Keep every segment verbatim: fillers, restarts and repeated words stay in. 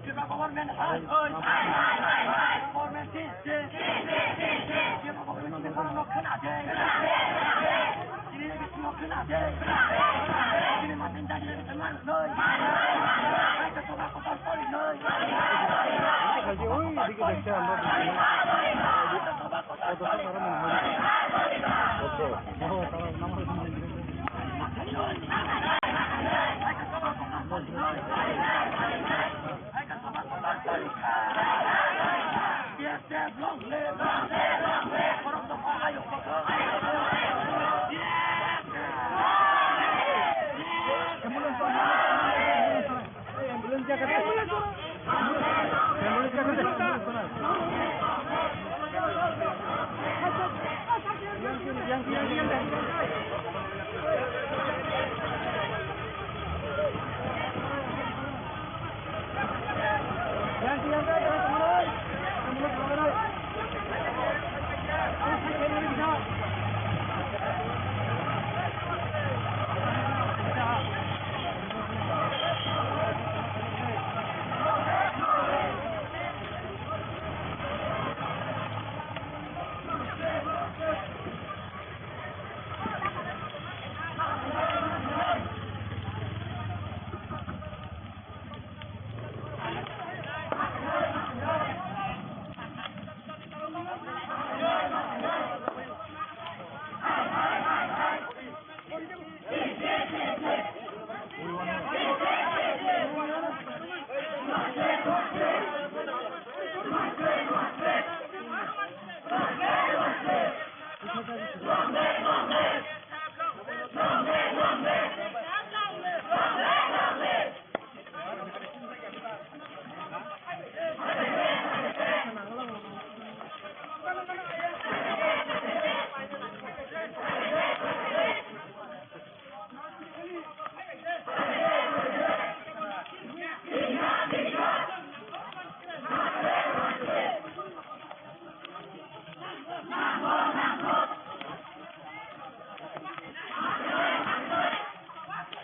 Tripura government hai, hai, hai, hai, hai. Government change, change, change, change, change. Tripura government ni borok no khna de. Chini ni bising no khna de. Chini matin jani ni bising man noi. Hai, to soba kotor kori noi. Hai, to soba kotor kori noi.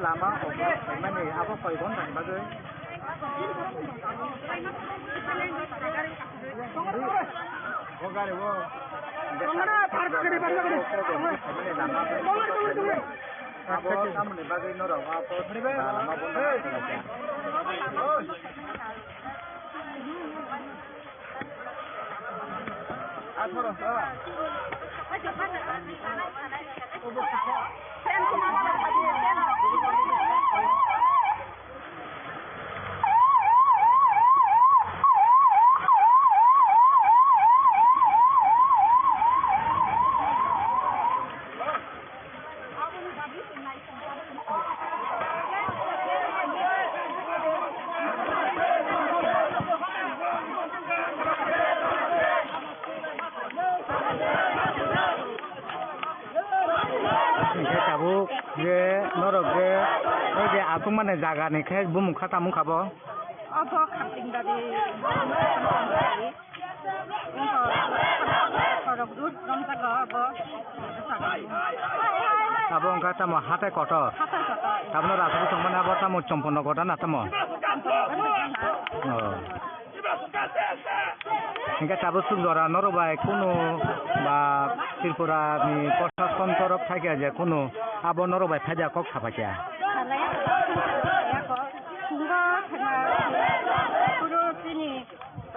Lama obo mane abo koi ghonta ni bagwi? O gari o. Abo tamoni bagwi norok abo lama bondo. Hingke tabuk je norok je o je aswk mani jaga ni khe bumung kha tamo wngkha bo. Obo khamting dadi. Khorok rut romjago obo. Abo wngkha tamo hatai kotor. Hatai kotor. Tabno rasa bwswng mani abo tamo chompono gota na tamo. Chompono gota na. Oh. Hingke tabuk suk jora norok bai kunu ba Tripura ni proshashan torof thaikhe je kunu abo norok bai phaida kok saphaikha. Salai ya ko, salai ya ko. Sungo thangma, kunu chini,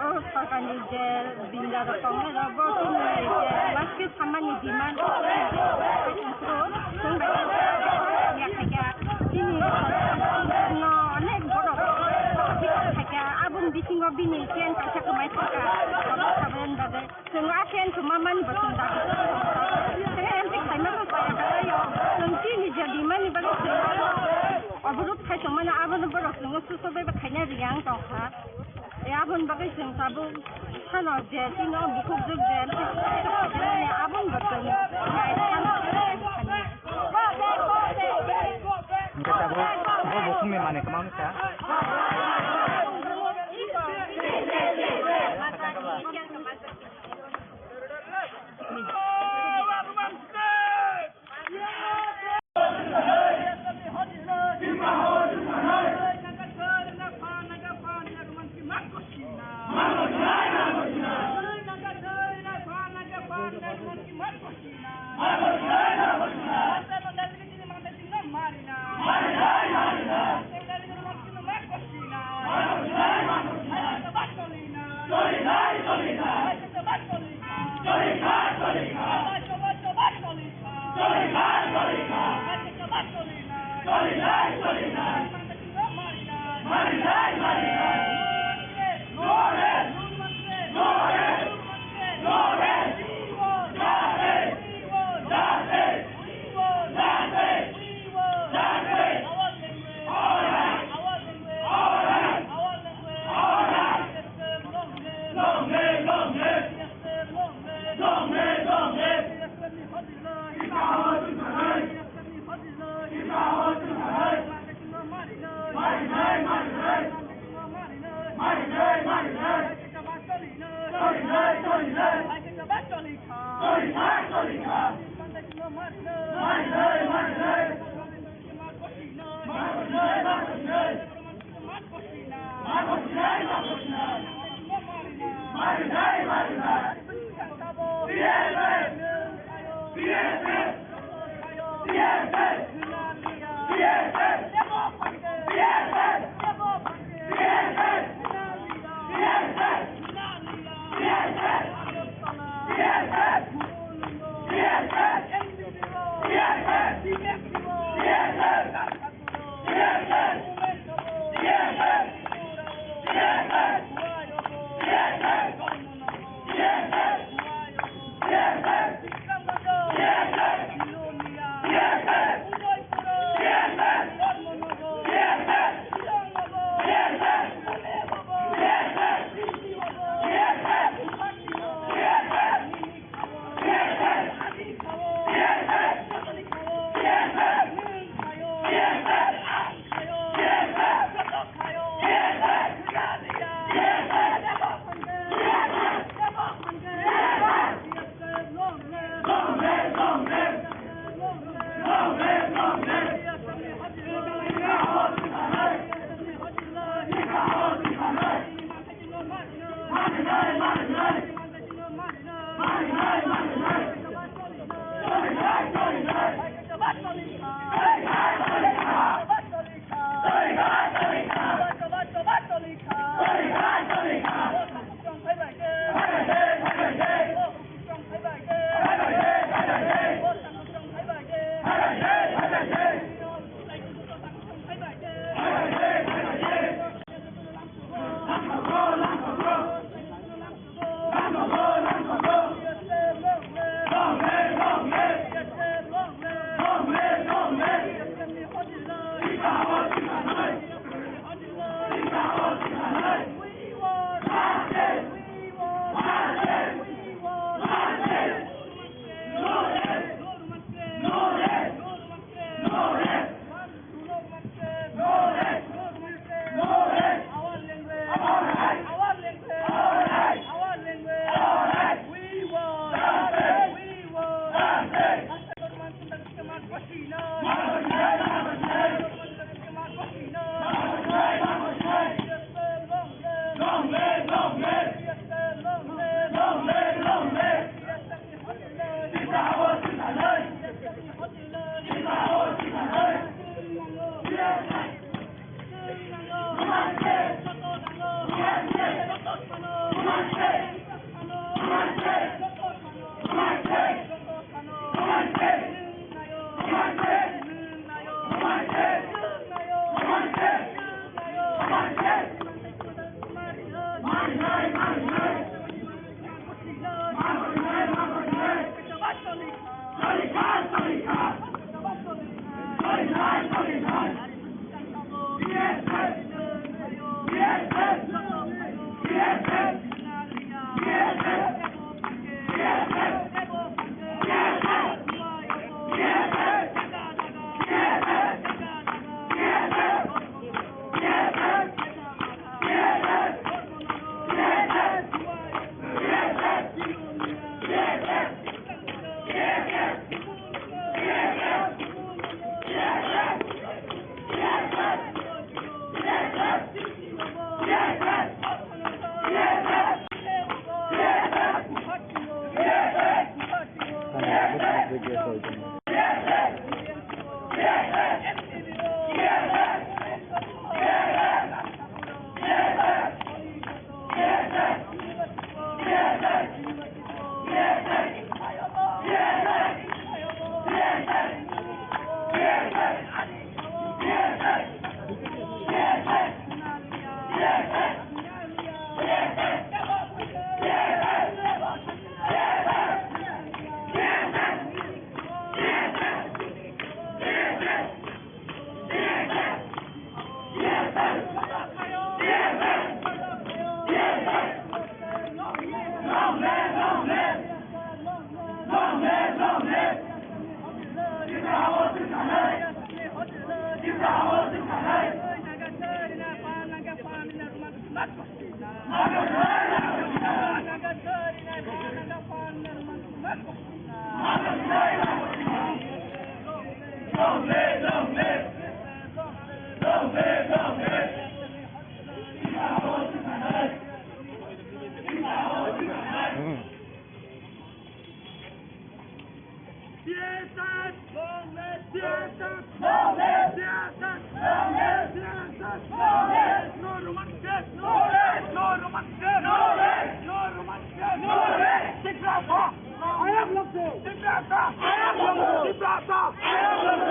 o sorkar ni je binda rok tongnai rok bo chini je last samani demand. Chwng bai khe ya khe ya, chini no onek borok kok thika khaikha, aboni bisingo bini ken kaisa kwmai thaka, sabayan bagwi. Chwng a ken kwma mani bo chwng dabi. Tei M P khaima bo paya khaio. Chwng chini je demand ni bagwi chwng Oborot khai tongmani abono borok chwngno suso bai khaina riyang tongkha. E aboni bagwi chwng tabuk phano je chini o bukhuk jwk je aboni bo chwng nai phano. Hingke tabuk bo bukhukni manwi kwmang wngkha.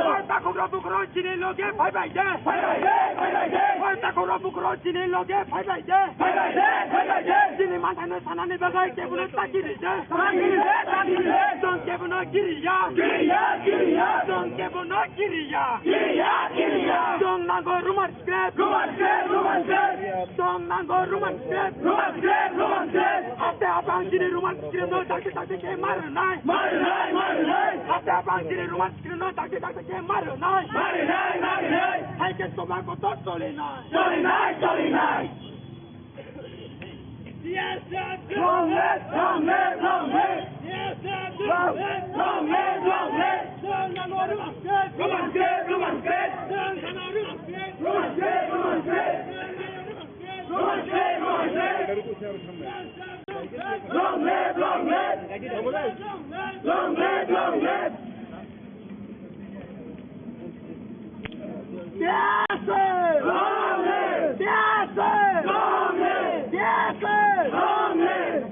Oi takhuk rok bukhuk rok chini loge phai bai de. Phai bai de, phai bai de. Oi takhuk rok bukhuk rok chini loge phai bai de. Phai bai de, phai bai de. Chini manthai no sanani bagwi kebono ta giri de. Ta giri de, ta giri de. Chwng kebono giri ya. Giri ya, giri ya. Chwng kebono giri ya. Giri ya, giri ya. Chwng nango Roman script. Roman script, Roman script. Chwng nango Roman script. Roman script, Roman script. Haste haste ang chini Roman script no dakti dakti khe ma rwnai. Ma rwnai, ma rwnai. Haste haste ang chini Roman script no dakti dakti khe ma rwnai. Ma rwnai, ma rwnai. Hai khe chwma kotor cholinai. Cholinai, cholinai. Long live, long live, long live. Long live, long live, long live. Roman script, Roman script. Roman script, Roman script. Roman script, Roman script. Long live, long live. Long live, long live. Yes, sir! Long live! Yes, sir! Long live! Yes, sir! Long live!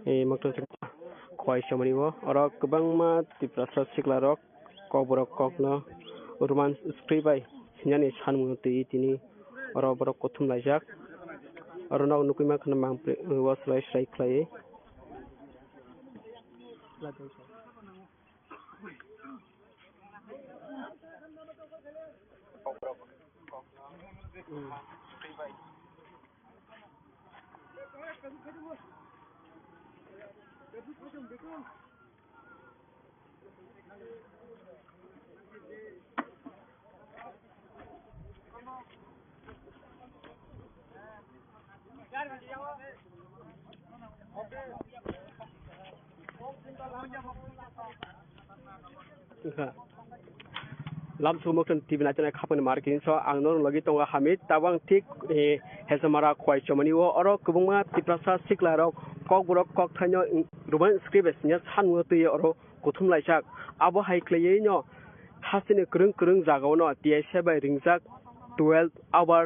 Eh, mokto Khowai Chomani o, oro kwbangma Tiprasa sikla rok kokborok kokno Roman script bai sinani sanmung twi tini oro borok kuthum laijak. Oro nok nugwi mankha mangpli o swlai swlai khlaiwi. Wngkha. Lamsong Mokson T V naitongnai khapangni mar kini so ang norok logi tongo Hamid, tabang thik, eh, Hesamara Khowai Chomani o oro kwbangma Tiprasa sikla rok kokborok kokthaino Roman script bai siniya sanmung twi oro kuthum laijak. Abo hai khlaiwi no hasteni kwrwng kwrwng jagao no T S F bai ringjak twelve hour.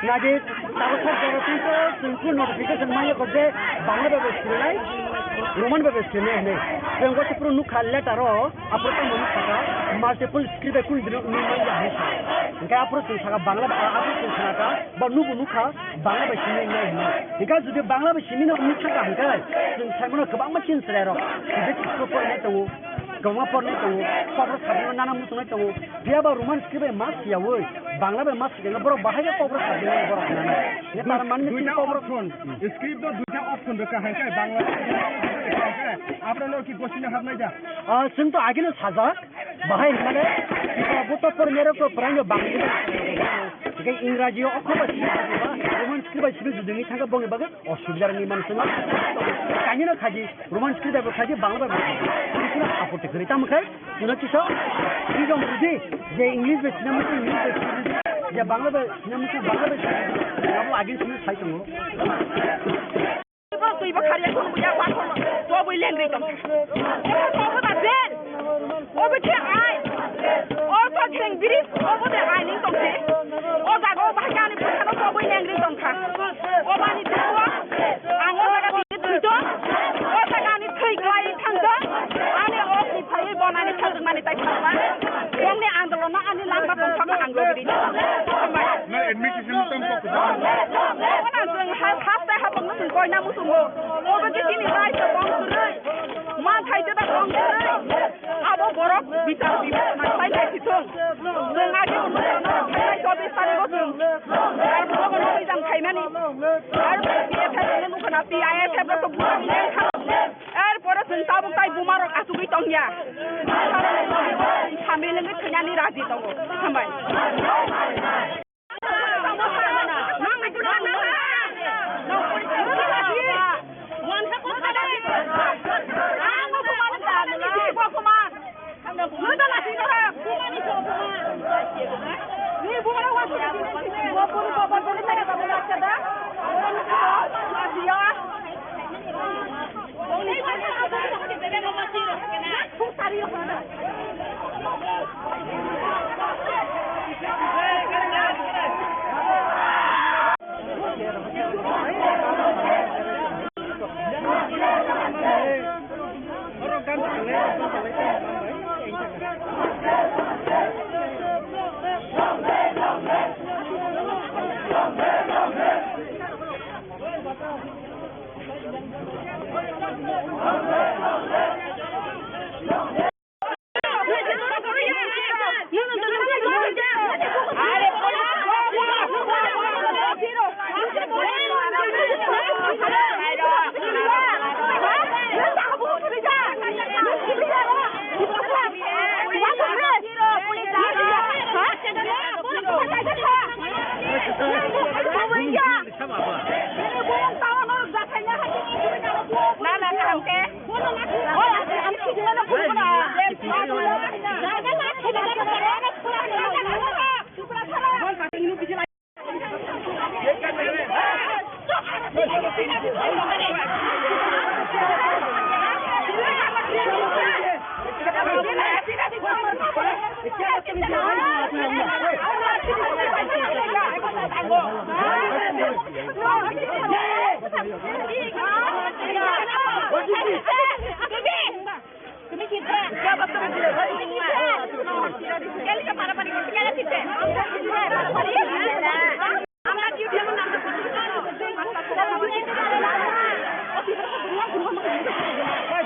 Nadi, tabuk sar jaga twi to chwng phuru notification manya kok je Bangla bai bai srinai, Roman bai bai srinai hinwi. Chwng bo se phuru nukha letter o, aphuru tamo nukha kha multiple script bai kunu dino wngwi manya hinwi sa. Hinkhe aphuru chwng sakha Bangla bai, aphuru chwng sakha bo nubo nukha Bangla bai simi wngnai hinwi. Hinkhe jodi Bangla bai simi no wngwi sakha hinkhe chwng saimano kwbangma chini chwrairok basic school porinai tongo, kwbangma porinai tongo, kokborok sabjagao nana muchungnai tongo. Phiya ba Roman script bai ma siyaui, Bangla bai ma siyangwi borok bahai khe kokborok sajagwi borok hinani. Ye tar mani duita chini kokborok option, script o duita option rwkha hai khe Bangla hai khe, aphuru no ki gosino hapnai da? Ah, chwng to agino sajak, bahai hinmani, bo to pormero ko pranyo Bangla. Hingke Ingraji o okhor bai simi ba, Roman script bai simi judungwi thangkhe bongni bagwi osubida rwngwi mano chwngno. Kainwino khaidi, Roman script bai bo khaidi, Bangla bai bo khaidi. Chwngno apotto kwrwi tamo khe, chwngno kisa freedom rwdi, je English bai sina muchung English bai sina rwdi, je Bangla bai sina muchung Bangla bai sina rwdi. Abo agini simi sai tongo. Borok twi bo khariya khun buya wa khun to bui lengri tong. Obo da ben. Obo khe ai. O to kheng biri obo de ai ning tong khe. O jaga o bahai ani phai no to bui lengri tong kha. O bani to ang o jaga bini twi to. O jaga ani thwi klai thang to. Ani o ni phai bon ani thang mani tai thang ba. Bong ni andolon no ani lang ba tong kha ang lo biri. Na administration no tam ko. Ona jeng ha khas tai ha bong no koina musumo. Obo je chini rai to bong kurui. Ma thai te da bong kurui. Abo borok bichar bichar na sai sai sithung. Jeng age ko no thai sai to bi sari bo sung. Ar bo ko no jam khai mani. Ar P F F no ko na P I F F ko bura ni kha. Er pore jeng tabuk tai buma rok asugui tong ya. Sambil ngi thanya ni raji tongo. Hambai.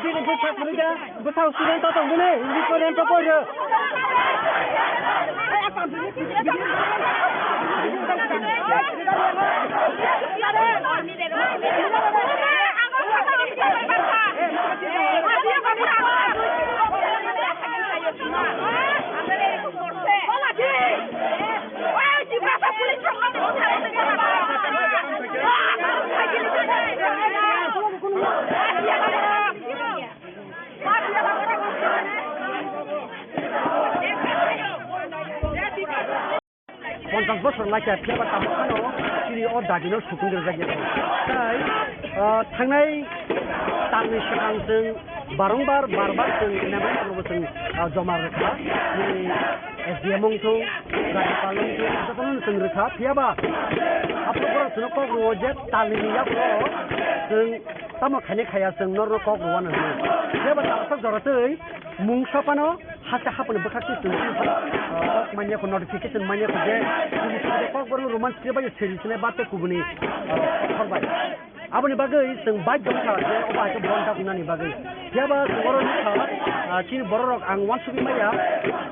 Bini bwsa kwrwi da, bwsa student to tong bini, English medium to pori. Ponchas bosor laikha phiyaba tabuk phano chini o dagino sukung rwjak ya. Tai, ah, thangnai talni swkang chwng barongbar barbar chwng memorandum rwbo chwng, ah, joma rwkha. Chini S D M wngthung, Rajyapal wngthung, jotono chwng rwkha. Phiyaba aphuru borok chwngno kok rwo je talni ni yaphuru chwng tamo khainai khaiya chwng norno kok rwano hinwi. Phiyaba tabuk jora twi mung sapano Haste haponi bwkhak twi chwng, ah, kok manya kho, notification manya kho je, kubuni side kokborok Roman script bai seri sinai ba tei kubuni, ah, kothor bai. Aboni bagwi chwng baidho wngkha je obo hai khe bon ta wngnani bagwi. Phiyaba chwng oro nukha, ah, chini borok rok ang uansugwi maya,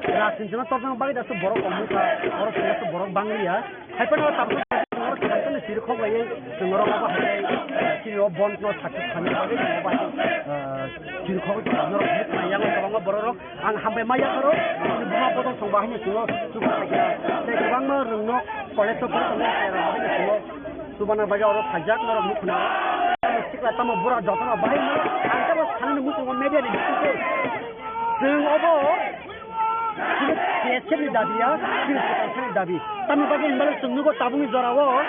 rajniti no torna bagwi dasu borok kok wngkha, oro chwng dasu borok bangliya. Hai phano tabuk oro thangtani siri khok laiwi chwng oro obo hai, eh, chini o bon no success khlaina bagwi chwng obo hai, eh, siri khok norok yang kwbangma borok rok ang hambai ma yapharo chini buma bodol song bahai no chwng o chukha khaikha tei kwbangma rwng no college o phai tongo chwng o chubana bagwi oro phaijak norok nukhuna sikla tamo bura jotono bahai no ang tamo sanani muchungo media ni bisingtwi chwng obo Chini T S F ni dabi ya, chini T S F ni dabi. Tamni bagwi hinba chwng nugo tabukni jorao,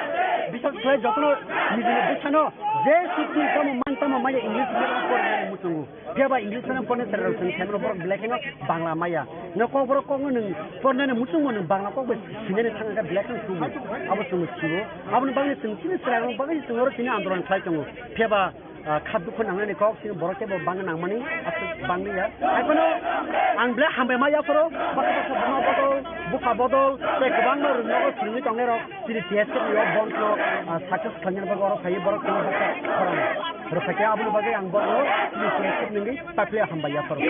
bisas khlai jotono nijini bwsano je sukti tamo man tamo maya English medium pornani muchungo. Phiyaba English medium pornai chwrairok chwng saimano borok belai kheno Bangla maya. No kokborok kokno nwng pornani muchungmo nwng Bangla kok bai sinani thangkha belai kheno sugo. Abo chwngno sio. Aboni bagwi chwng chini chwrairok bagwi chwng oro chini andolon khlai tongo. Phiyaba ah, kha dukhu nangnani kok chini borok teibo bangna nangmani aswk bangli ya. Hai phano ang belai hambai ma yapharo, baksa baksa buma bodol, bupha bodol, tei kwbangma rwngnogo swrwngwi tongnairok chini T S F ni o bon khe, ah, success khlainani bagwi oro phaiwi borok chini baksa khorang rwphaikha, aboni bagwi ang borokno chini T S F ni wngwi takhli hambai yapharo.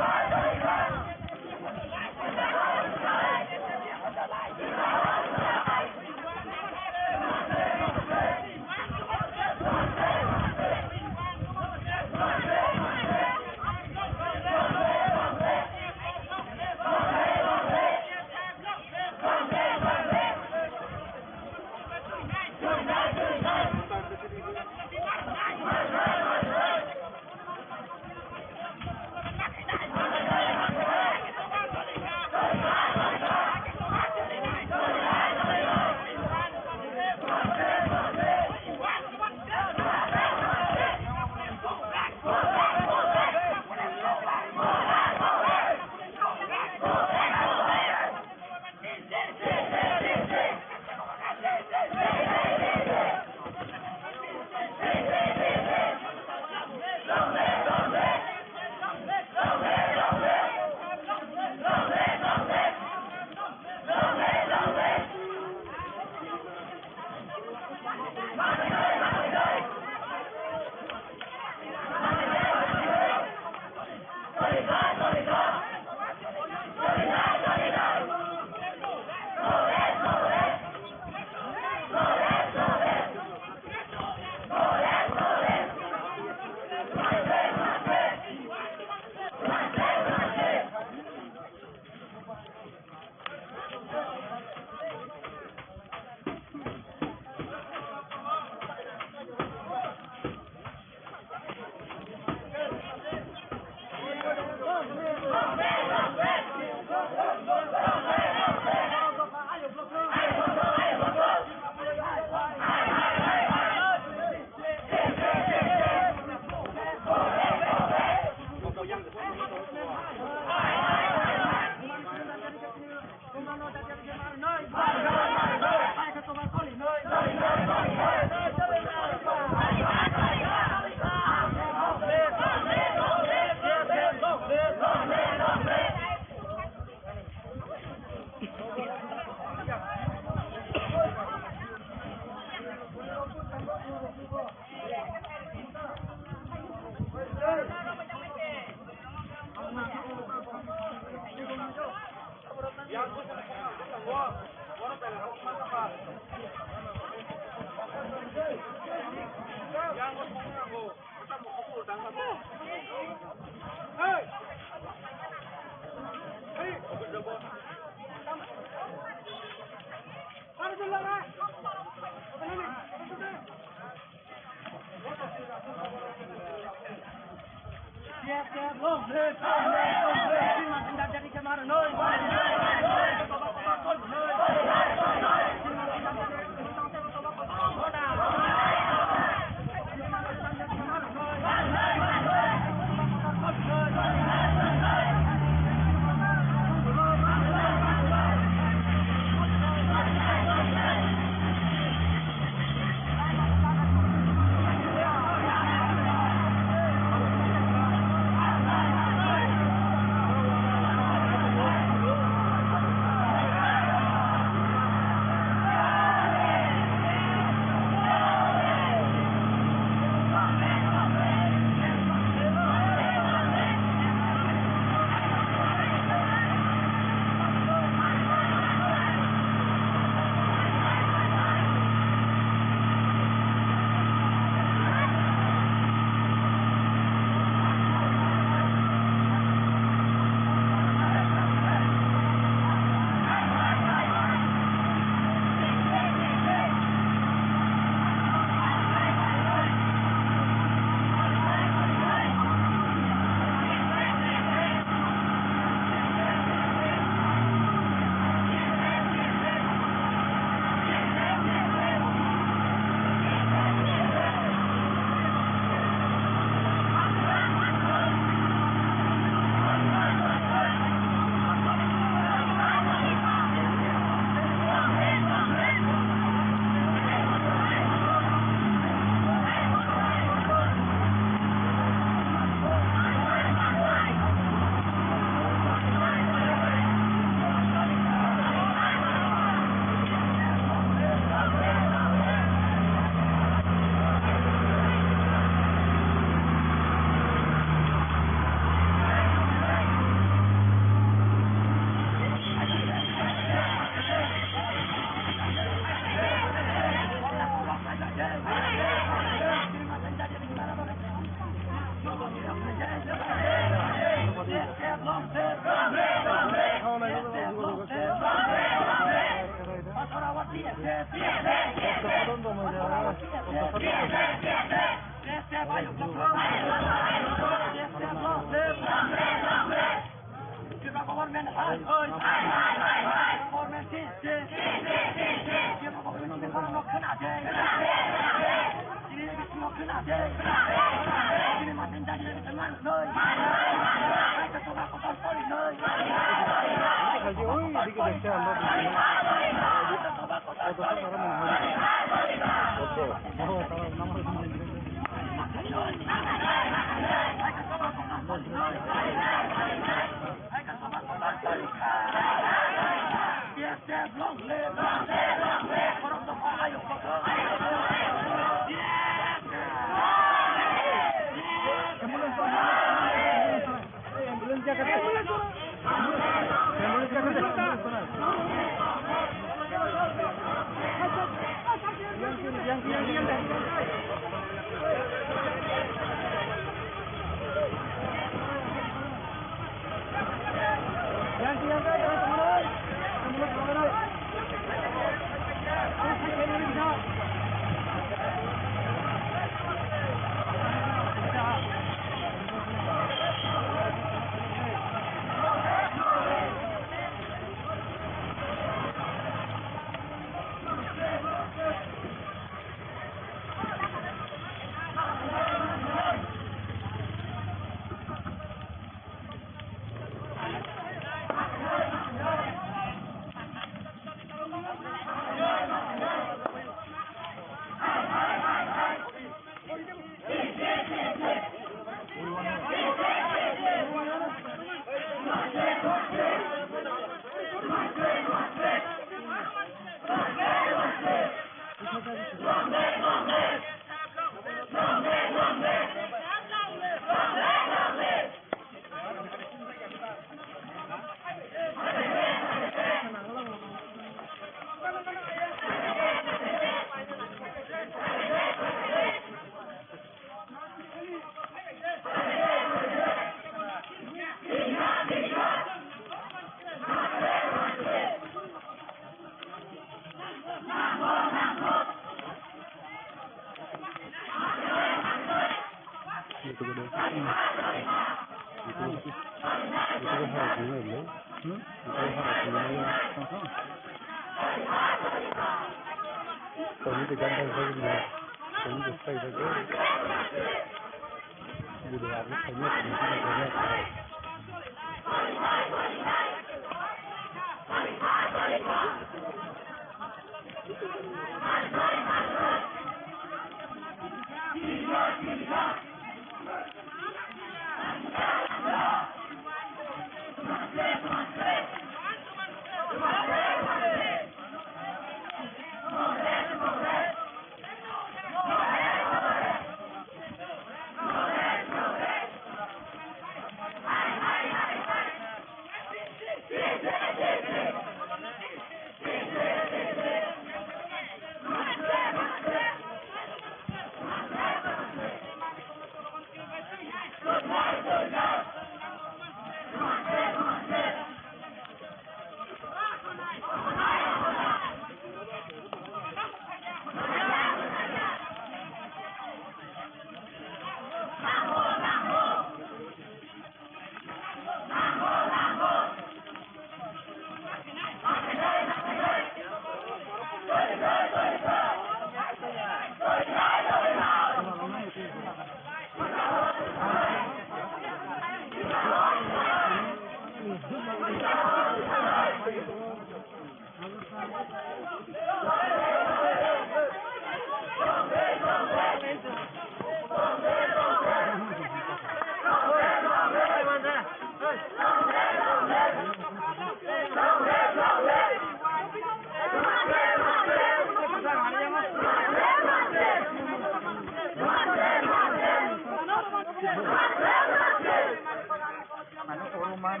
Ano oro man.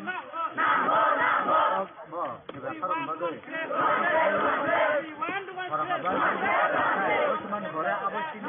Bo, kebakar wng bagwi. Borok abo sini.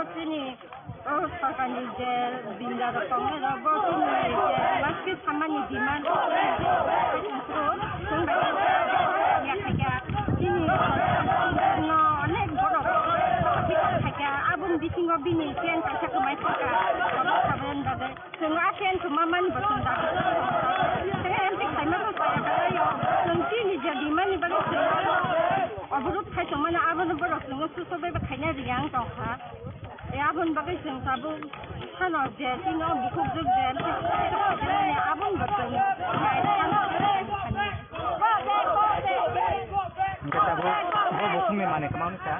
chini o sorkarni je binda rok tongnai rok bo chini je last samani demand chwng bai ya khaikha chini no onek borok khaikha aboni bisingo bini chen kaisa kwmai thangkha sabon bagwi. Chwng a chen kwma mani bo chwng dabi. Tei M P khaima bo chaya kalaio. Chwng chini je demand ni bagwi chwng aro oborot khai tongmani abono borok chwngno suso bai bo khaina rwya wng tongkha. Tei aboni bagwi chwng tabuk phano je chini o bukhukjwk je M P khaimani aboni bo chwng nai phano. Hingke tabuk bo bukhukni manwi kwma wngkha.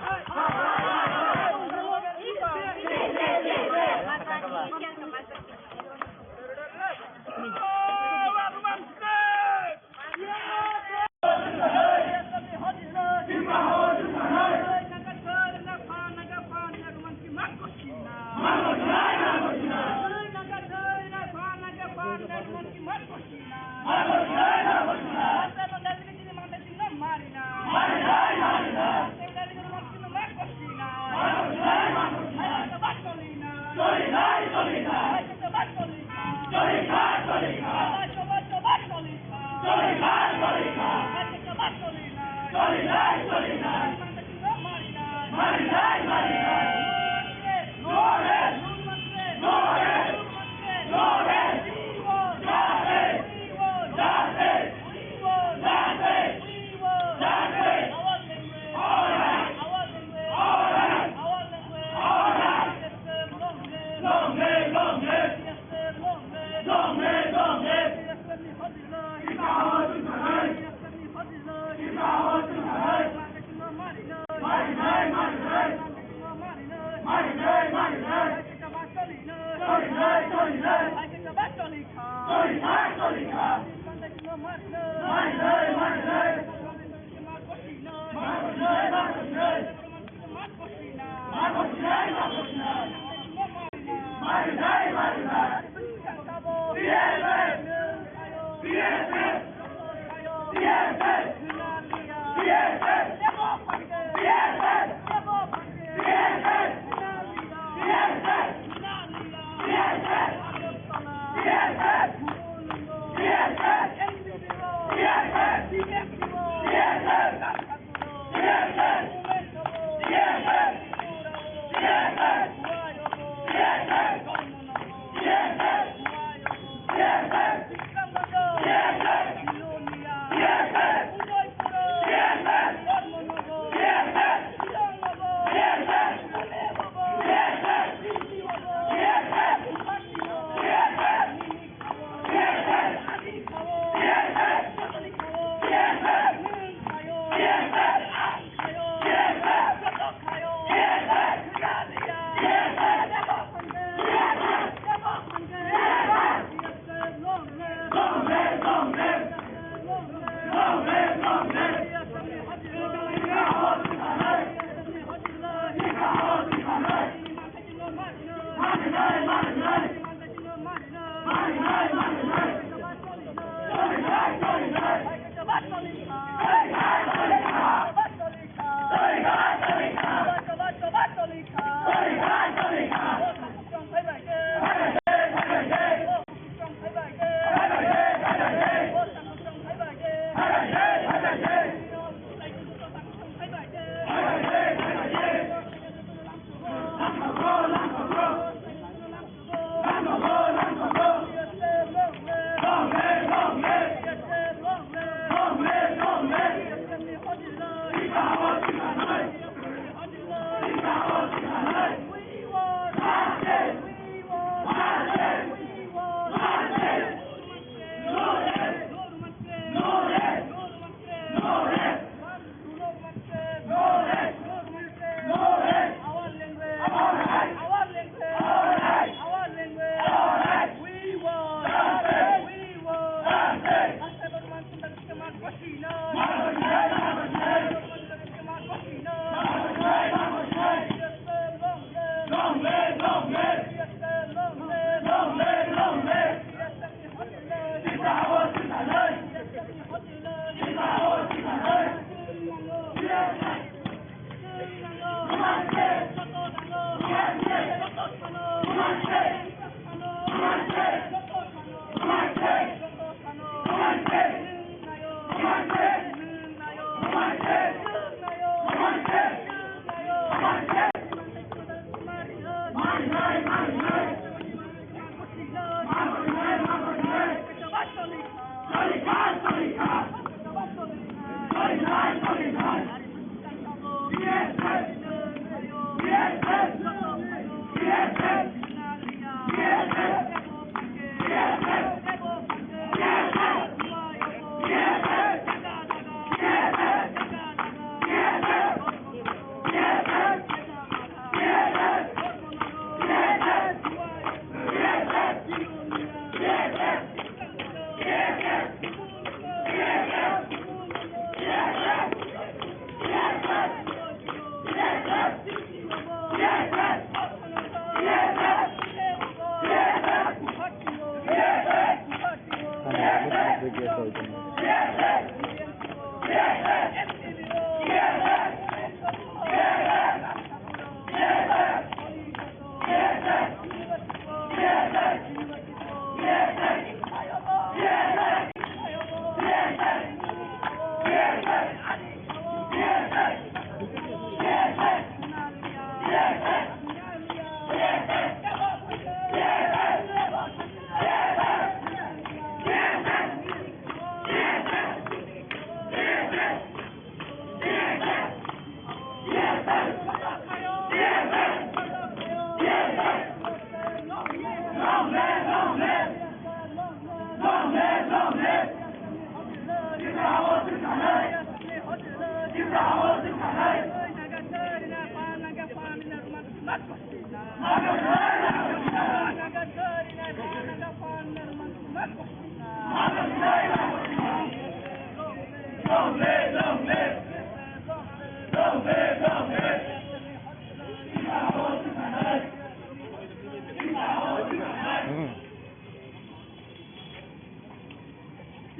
P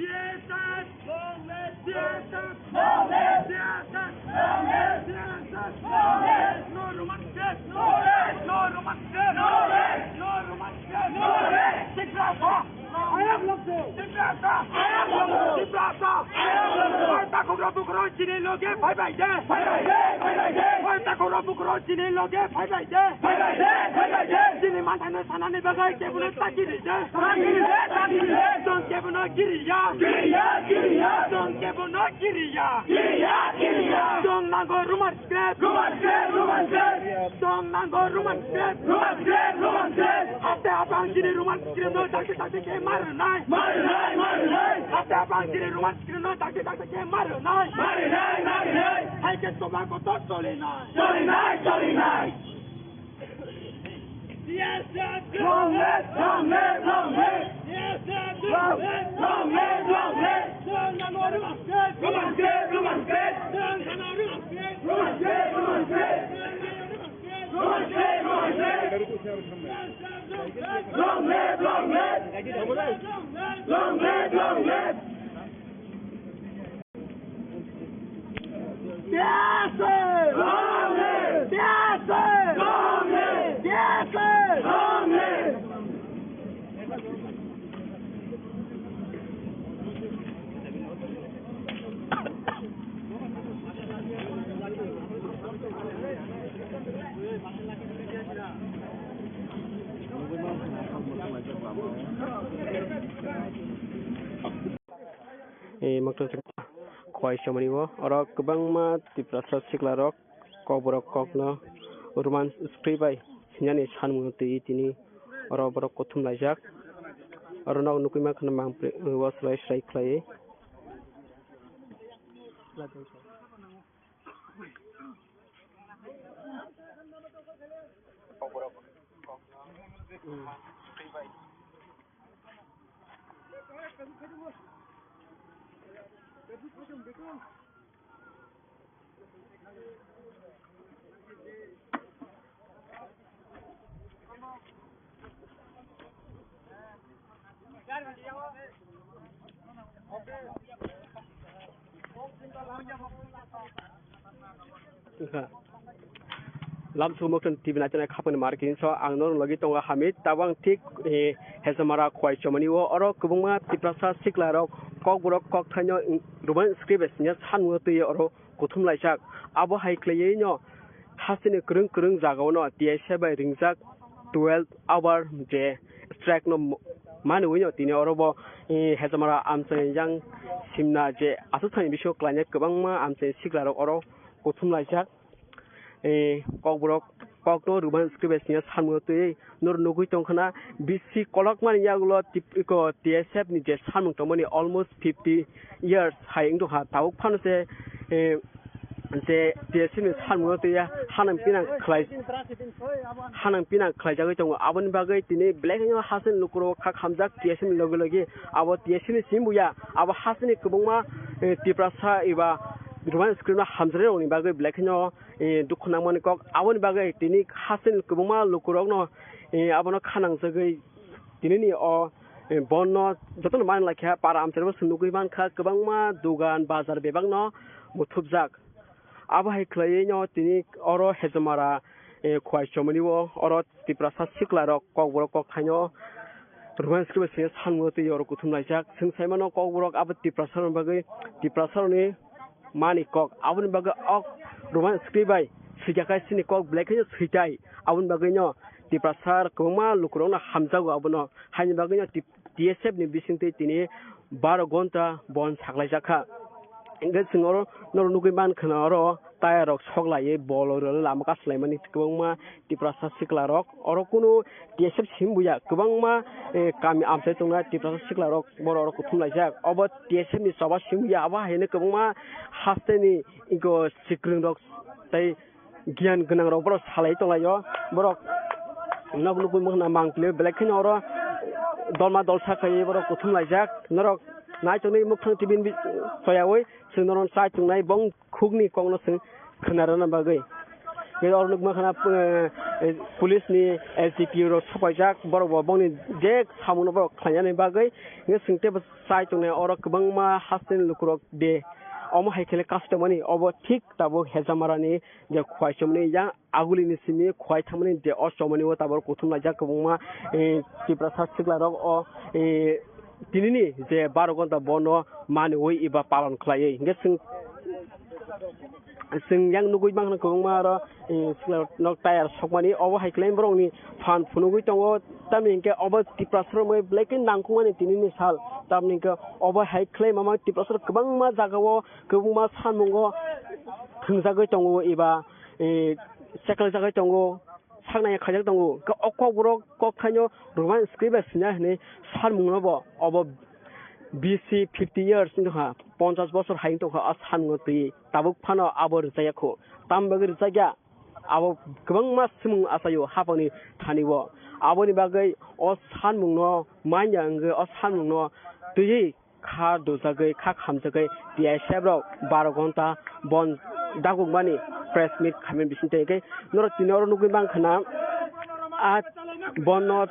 S F! Long live P S F! Long live P S F! Long live P S F! Long live! No Roman script! No rest! No Roman script! No rest! No Roman script! No rest! Tiprasa! I am Longso! Tiprasa! I am Longso! Tiprasa! I am Longso! Oi takhukro bukhro chini loge phai bai de! Phai bai de! Phai bai de! Oi takhukro bukhro chini loge phai bai de! Phai bai de! Phai bai de! Chini manthano sanani bagwi kebono taki ri de! Taki ri de! Taki ri de! Chwng kebono kiriya! Kiriya! Kiriya! Chwng kebono kiriya! Kiriya! Kiriya! Chwng nango Roman script! Roman script! Roman script! Chwng nango Roman script! Roman script! Roman script! Haste hapang chini Roman script no dakti dakti khe ma rwnai! Ma rwnai! Ma rwnai! Haste hapang chini Roman script no dakti dakti khe ma rwnai! Ma rwnai! Ma rwnai! Hai khe choba kotor cholinai! Cholinai! Cholinai! Long live, long live, long live. Long live, long live, long live. Roman script, Roman script. Roman script, Roman script. Roman script, Roman script. Long live, long live. Long live, long live. Eh, makto khwai chomani o, oro kwbangma Tiprasa sikla rok kokborok kokno Roman script bai sinani sanmung twi tini oro borok kuthum laijak. Oro nok nugwi mankha mang o swrai swrai khlaiwi. Wngkha. Lamsong moktwng T V naithoknai khapangni market hinso ang norok logi tongo Hamid. Tabuk ang thik, eh, Hezamara khwai chomani o oro kwbangma Tiprasa sikla rok kokborok kokthaino Roman script bai siniya sanmung twi oro kuthum laijak. Abo hai khlaiwi no hasteni kwrwng kwrwng jagao no T S F bai ringjak twelve hour je strike no manwi no tini oro bo, eh, Hezamara amchaini yang simna je aswk thani bisingo klainai kwbangma amchaini sikla rok oro kuthum laijak. Eh, kokborok kokno Roman script bai siniya sanmung twi norok nugwi tongkhana bisi kolokmani yagulo tip-, iko T S F ni je sanmung tongmani almost fifty years hai wngtongkha tabuk phano se, eh, je T S F ni sanmung twi hanang pinang khlai, hanang pinang khlaijagwi tongo aboni bagwi tini belai kheno hasteni lukurok kha khamjak T S F ni logi logi abo T S F ni simi buya abo hasteni kwbangma, eh, Tiprasa eba Roman script no hamjak rokni bagwi belai kheno eh, dukhu nangmani kok. Aboni bagwi tini hasteni kwbangma lukurokno, eh, abono kha nangjagwi tinini o, eh, bonno jotono manlai kha para amchaini bo chwng nugwi mankha kwbangma dogan bazar bebakno muthupjak. Abo hai khlaiwi no tini oro Hezamara, eh, khwai chomani o oro Tiprasa sikla rok kokborok kokthaino Roman script bai siniya sanmung twi oro kuthum laijak. Chwng saimano kokborok abo Tiprasa rokni bagwi Tiprasa rokni mani kok. Aboni bagwi ok Roman script bai swijak hai chini kok belai kheno switai. Aboni bagwi no Tiprasa kwbangma lukurokno hamjago abono. Haini bagwi no T-, T S F ni bisingtwi tini baro gonta bon saklaijak kha. Hingke chwng oro norok nugwi mankha na oro tire rok sok laiwi bol rwlwi lama kaslaimani kwbangma Tiprasa sikla rok. Oro kunu T S F simi buya kwbangma, eh, kami amchai tongnai Tiprasa sikla rok borok oro kuthum laijak. Obo T S F ni choba simi buya abo hai hwnwi kwbangma hasteni iko swkang rok tei giyan gwnang rok borok salai tonglaio. Borok Nok nukwi mokna mang twi belai kheno oro dolma dolsa khaiwi borok kuthum laijak. Norok naichokni mukthang tibin bi-, soyawi chwng norok chai tongnai bong khukni kokno chwng khwnarwna bagwi. Tei oro nukma khana, eh, eh, police ni S D P O rok sopaijak, borok bo bongni je samungno borok khlainani bagwi. Hingke chwng teibo chai tongnai oro kwbangma hasteni lukurok de. Omo hai khe le customary obo thik tabuk Hejamarani je khwai chomni yang agulini simi khwai thangmani de o chomani o tabuk kuthum laijak kwbangma, eh, Tiprasa siklarok o, eh, tinini je baro gonta bono maniwi eba palon khlaiwi. Hingke chwng, chwng yang nugwi mankha kwbangma oro, eh, siklarok tire sokmani obo hai khlai borokni phan phunugwi tongo. Tamni hingke obo Tiprasa romwi belai khe nangkukmani tinini sal. Tamni hingke obo hai khlai mama Tiprasa kwbangma jagao kwbangma samungo thwngjagwi tongo eba, eh, seklaijagwi tongo, saknai khaijak tongo. Khe o kokborok kokthaino Roman script bai sina hinwi sanmungno bo obo B C fifty years wngkha, ponchas bosor hai wngtongkha o sanmungno twi tabuk phano abo rwchaya khu. Tam bagwi rwchakya abo kwbangma swmung achaio hapangni thani o. Aboni bagwi o sanmungno manya wngwi o sanmungno twiwi kha dujagwi, kha khamjagwi T I S F rok baro gonta bon dagukmani press meet khaimani bisingtwi hwnkhe norok tini oro nugwi mankha na a bonno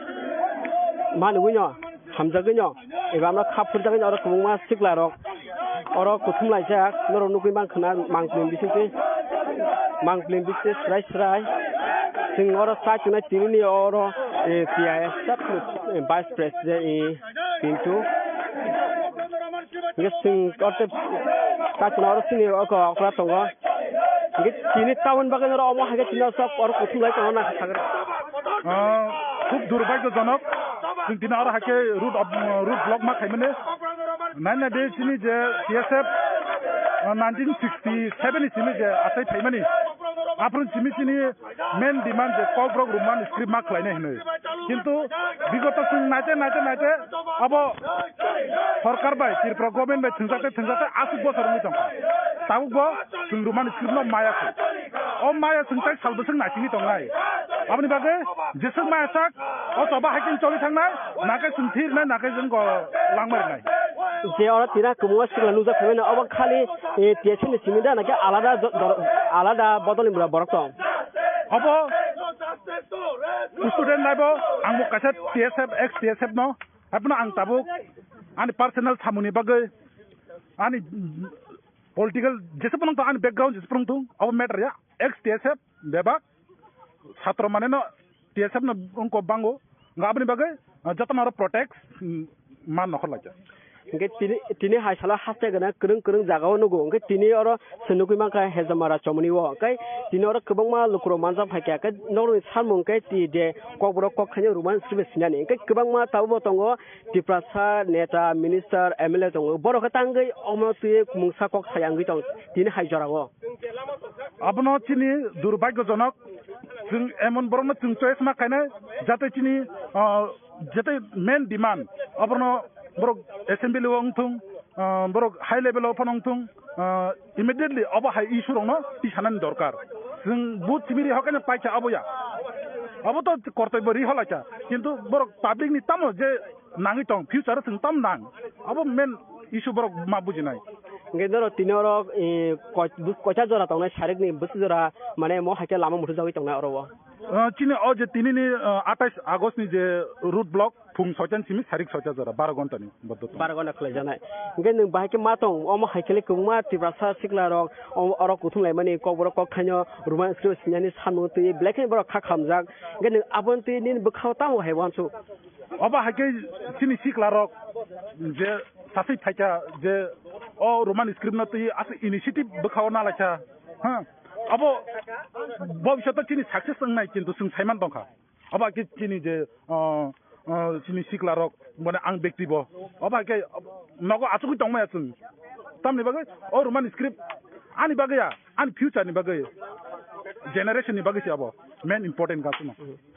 manugwino hamjagwino eba amno kha phurjagwino oro kwbangma siklarok oro kuthum laijak norok nugwi mankha na mangpili bisingtwi mangpili bisingtwi swrai swrai chwng oro chai tongnai tinini oro, eh, T I S F ni, eh, Vice President, eh, Pintu. Hingke chwng orte kaisa oro sini oko okra tongo. Hingke tini taboni bagwi oro omo hai khe tini sok oro kuthum lai tongo na sagra. Ah, khub durbhagyojonok. Chwng tini oro hai khe road of, road block ma khaimani. Nai nai de chini je T S F, ah, nineteen sixty-seven ni simi je achai phaimani. Aphuru simi chini main demand je Kokborok Roman script ma khlainai hinwi. Kintu bigoto chwng naite, naite, naite abo sorkar bai, Tripura government bai thwngjakte, thwngjakte aswk bosor wngwi tongkha. Tabukbo chwng Roman script no maya kho. O maya chwng tai sal bwswk naisingwi tongnai. Aboni bagwi jeswk maya sak, o choba hai khe choli thangnai, nakhe chwng thirnai, nakhe chwng go langmai rwnai. Je oro tira kwbangma sikla nukjak phaimani, obo khali, eh, T S F ni simi da, nakhe alada jo-, dor-, alada bodolni bwla borok tong? Obo student life o ang bo kaisa T S F, ex T S F no, haiphano ang tabuk ani personal samungni bagwi, ani political jesa phano tong, ani background jesa phano tong, obo matter ya, ex T S F bebak satro mane no T S F no wngkok bango, wngkha aboni bagwi, ah, jotono oro protect, mm, ma nokhor laijak. Hingke tini, tini hai salo haste gana kwrwng kwrwng jaga o nugo. Hingke tini oro se nugwi mankha Hejamara chomoni o. Hingke tini oro kwbangma lukurok manjak phaikha. Hingke norokni samung hingke ti de Kokborok kok thaino Roman script sinani. Hingke kwbangma tabukbo tongo Tiprasa neta, minister, M L A tongo. Borok khe tangwi omo twi mungsa kok saya wngwi tong tini hai jora o. Abono chini durbhagyojonok, chwng emon borokno chwng choice ma khainai, jate chini, ah, jate main demand, abono borok assembly o wngthung, ah, borok high level o phano wngthung, ah, immediately obo hai issue rokno tisanani dorkar. Chwng vote simi ri hokhaino paikha obo ya. Obo to kortobyo ri holaikha, kintu borok public ni tamo je nangwi tong, future o chwng tam nang. Abo main issue borok ma bujinai. Hingke norok tini oro, eh, koi-, bus-, koita jora tongnai sarikni bwswk jora, mane, mo hai khe lama muthungjakgwi tongnai oro o. Ah, chini o je tinini, ah, atais August ni je road block, phung soita ni simi sarik soita jora, baro ghonta ni boddo tong. Baro ghonta khwlaijaknai. Hingke nwng bahai khe ma tong, omo hai khe le kwbangma Tiprasa sikla rok, o-, oro kuthum laimani, Kokborok kok thaino Roman script sinani samung twi, belai kheno borok kha khamjak. Hingke nwng aboni twi nini bwkhao tamo hai uansuk? Obo hai khe chini sikla rok je sasui phaikha je o Roman script no twi aswk initiative bwkhao nalaikha, ha, abo bobishoto chini success wngnai kintu chwng saiman tongkha. Obo hai khe chini je, ah, ah, chini sikla rok, mane ang bekti bo, obo hai khe nogo achugwi tongmaya chwng. Tamni bagwi o Roman script ani bagwi ya, ani future ni bagwi, generation ni bagwi se abo main important ka chwngno.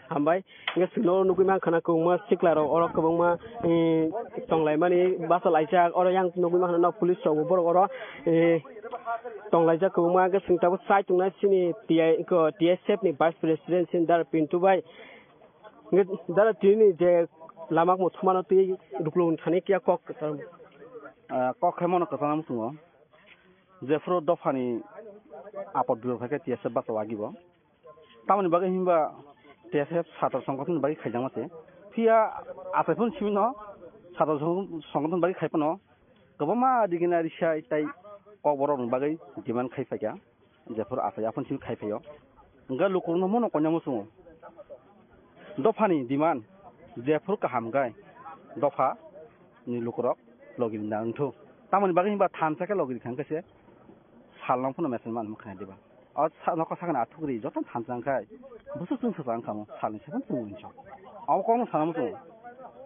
Hambai. Hingke chwngno nugwi mankha na kwbangma sikla rok oro kwbangma, eh, tonglaimani bachalaijak. Oro yang nugwi mankha na police rok bo borok oro, eh, tonglaijak kwbangma. Hingke chwng tabuk chai tongnai chini T I, ko, T S F ni Vice President chini Dara Pintu bai. Hingke dara tini je lama mo thumano twi ruklo thani kiya kok kwchang. Ah, kok khe mono kwchang muchungo. Jephuru dophani apot bibo khe T S F basa wagi bo. Tamoni bagwi himba T S F satro songkotoni bagwi khaijakma se. Phiya asai phun simino satro song-, songkotoni bagwi khai phano kwbangma digina risai tai kokborokni bagwi demand khai phaikha. Jephuru asai aphun simi khai phaio. Hingke lukurokno mono koina muchungo. Dophani demand jephuru kaham hingke dopha ni lukurok logi nang wngthu. Tamoni bagwi himba thansa khe logi rikha hingke se salno phano mesen manma khna diba. O sa-, nokha sakni athukri joto thansa wngkhai bwswk chwng swchang wngkha mo salni se phano chwng wngwi chong. Abo kokno sana muchungo.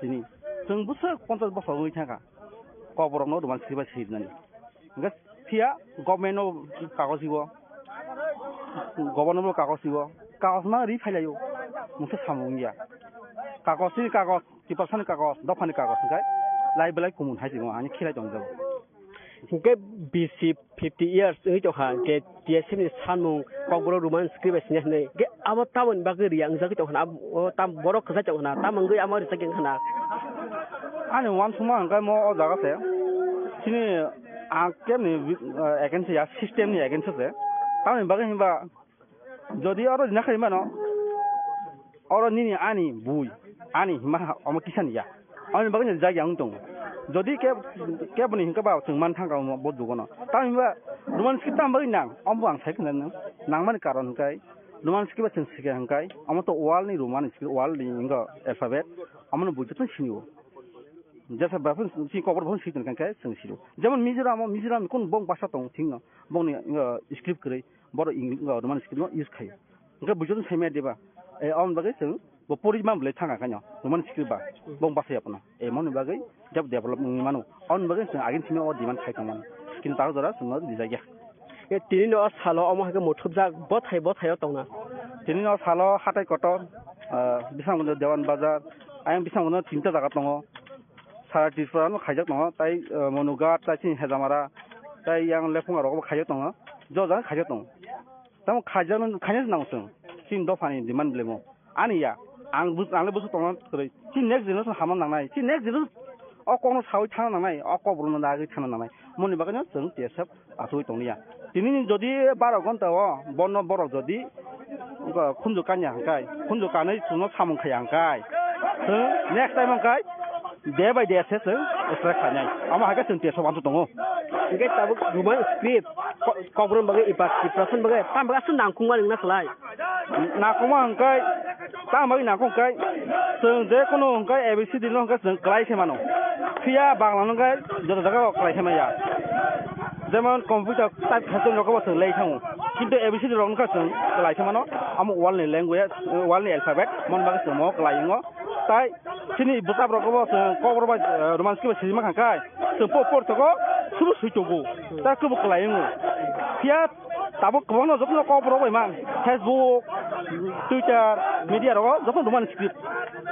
Tini chwng bwswk ponchas bosor wngwi thangkha. Kokborokno roman script bai swijnani. Hingke phiya government no kagoj ibo, governor no kagoj ibo, kagoj ma ri phailaio, mungsa samung wngya. Kagoj ni kagoj, Tiprasa ni kagoj, dopha ni kagoj hingke lai belai kumun hai tongmo ani khilai tongjago. Hingke bisi fifty years wngwi tongkha, hingke T S F ni samung kokborok roman script bai sina hinwi, hingke abo tamoni bagwi riya wngjagwi tongkha na, abo tam borok kwchai tongkha na, tamo wngwi amo rijak wngkha na. Ani uansukma hingke mo o jaga se, chini ang kebni, eh, against ya, system ni against se. Tamoni bagwi himba, jodi oro rina khai mano, oro nini ani bui, ani hima omo kisa ni ya. Ani bagwi ni jagya wng tongo. Jodi ke, keboni hingke ba chwng man thangka omo bo dugono. Tamoni ba roman script tam bagwi nang, omo ang sai khna nang. Nangmani karon hingkai, roman script ba chwng sikha hingkai, omo to world ni roman script, world ni hingo alphabet, omo no bui joto sini o. Jesa ba phun si kokor phun si tongkha khe chwng siro. Jemon Mizoram o, Mizoram ni kun bong basa tong thing no, bong ni, uh, script kwrwi, boro Eng-, uh, Roman script no use khaio. Hingke buijo sai maya diba? E, aboni bagwi chwng bo pori man bwlai thang kha no, Roman script ba, bong basa ya phano. E, moni bagwi jab develop wngwi mano. Aboni bagwi chwng agin simi o demand khai tong mano. Kintu ta jora chwng no rijak ya. E, tini no o salo omo hai khe muthupjak bothai bothai o tongna. Tini no salo hatai kotor, ah, Bisramganj Dewan Bazar, ayang Bisramganj tinta jaga tongo. Sara Tripura no khaijak tongo, tai, ah, Monughat, tai chini Hejamara, tai yang Lephunga rogo bo khaijak tongo. Jo jaga khaijak tongo. Tamo khaijak no, khaina nang chwng. Chini dophani demand belai mo. Ani ya, ang bus-, ang le bwswk tongna kwrwi. Chini next generation hamna nangnai. Chini next generation o kokno sawi thangna nangnai, o kokborokno nagwi thangna nangnai. Moni bagwino chwng T S F achugwi tonglia. Tini ni jodi baro ghonta o bono borok jodi khunju kanya hwnkhe, khunju kanwi chwngno samung khaiya hwnkhe, chwng next time hwnkhe day by day se chwng strike khainai. Amo hai khe chwng T S F uansuk tongo. Hwnkhe tabuk Roman script ko-, kokborok bagwi, Tiprasa ni bagwi, tamo bagwi aswk nangkukmani wngna khlai. Nakoma hwnkhe, tamo bagwi nakong hwnkhe, chwng je kono hwnkhe A B C D no hwnkhe chwng kwlai khe mano. Phiya Bangla no hwnkhe joto jaga o kwlai khe maya. Jemon computer type khaisong rok bo chwng lei thango. Kintu A B C D rok wngkha chwng kwlai khe mano. Amo world ni language, world ni alphabet, mon bagwi chwng mo kwlai wngo. Tai chini bwsap rok bo chwng kokborok bai, eh, Roman script bai swijma kha khe, chwng po por togo, subu swi togo. Ta kebo kwlai wngo. Phiya Tabuk kwbangno jotono kokborok bai mang, Facebook, Twitter, media rogo jotono Roman script.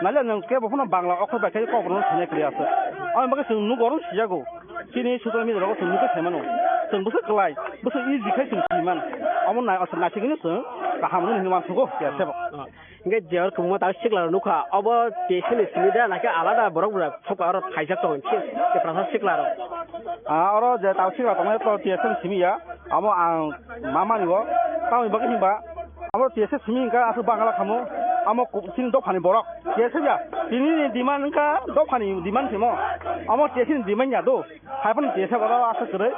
Naile nwng kebo phano Bangla okhor bai khe kokborokno sainai kwrwi aswk. Aboni bagwi chwng nugo oro sijago. Chini social media rogo chwng nugwi sai mano. Chwng bwswk kwlai, bwswk easy khai chwng simi man. Omo nai-, naisingwino chwng kaham hwnwi hinwi uansukgo, ya, sebo. Hingke je oro kwbangma tabuk sikla rok nukha, obo T S F ni simi da, nakhe alada borok rok sokha oro phaijak tongo, Tiprasa sikla rok. Ah, oro je tabuk sikla tongnai to T S F ni simi ya, amo ang ma mani o, tamoni bagwi hinba, amo T S F simi hingka aswk Bangla khamu, amo ku-, chini dophani borok, T S F ya, tini ni demand wngkha dophani demand simo, amo T S F ni demand ya do, hai phano T S F oro aswk kwrwi,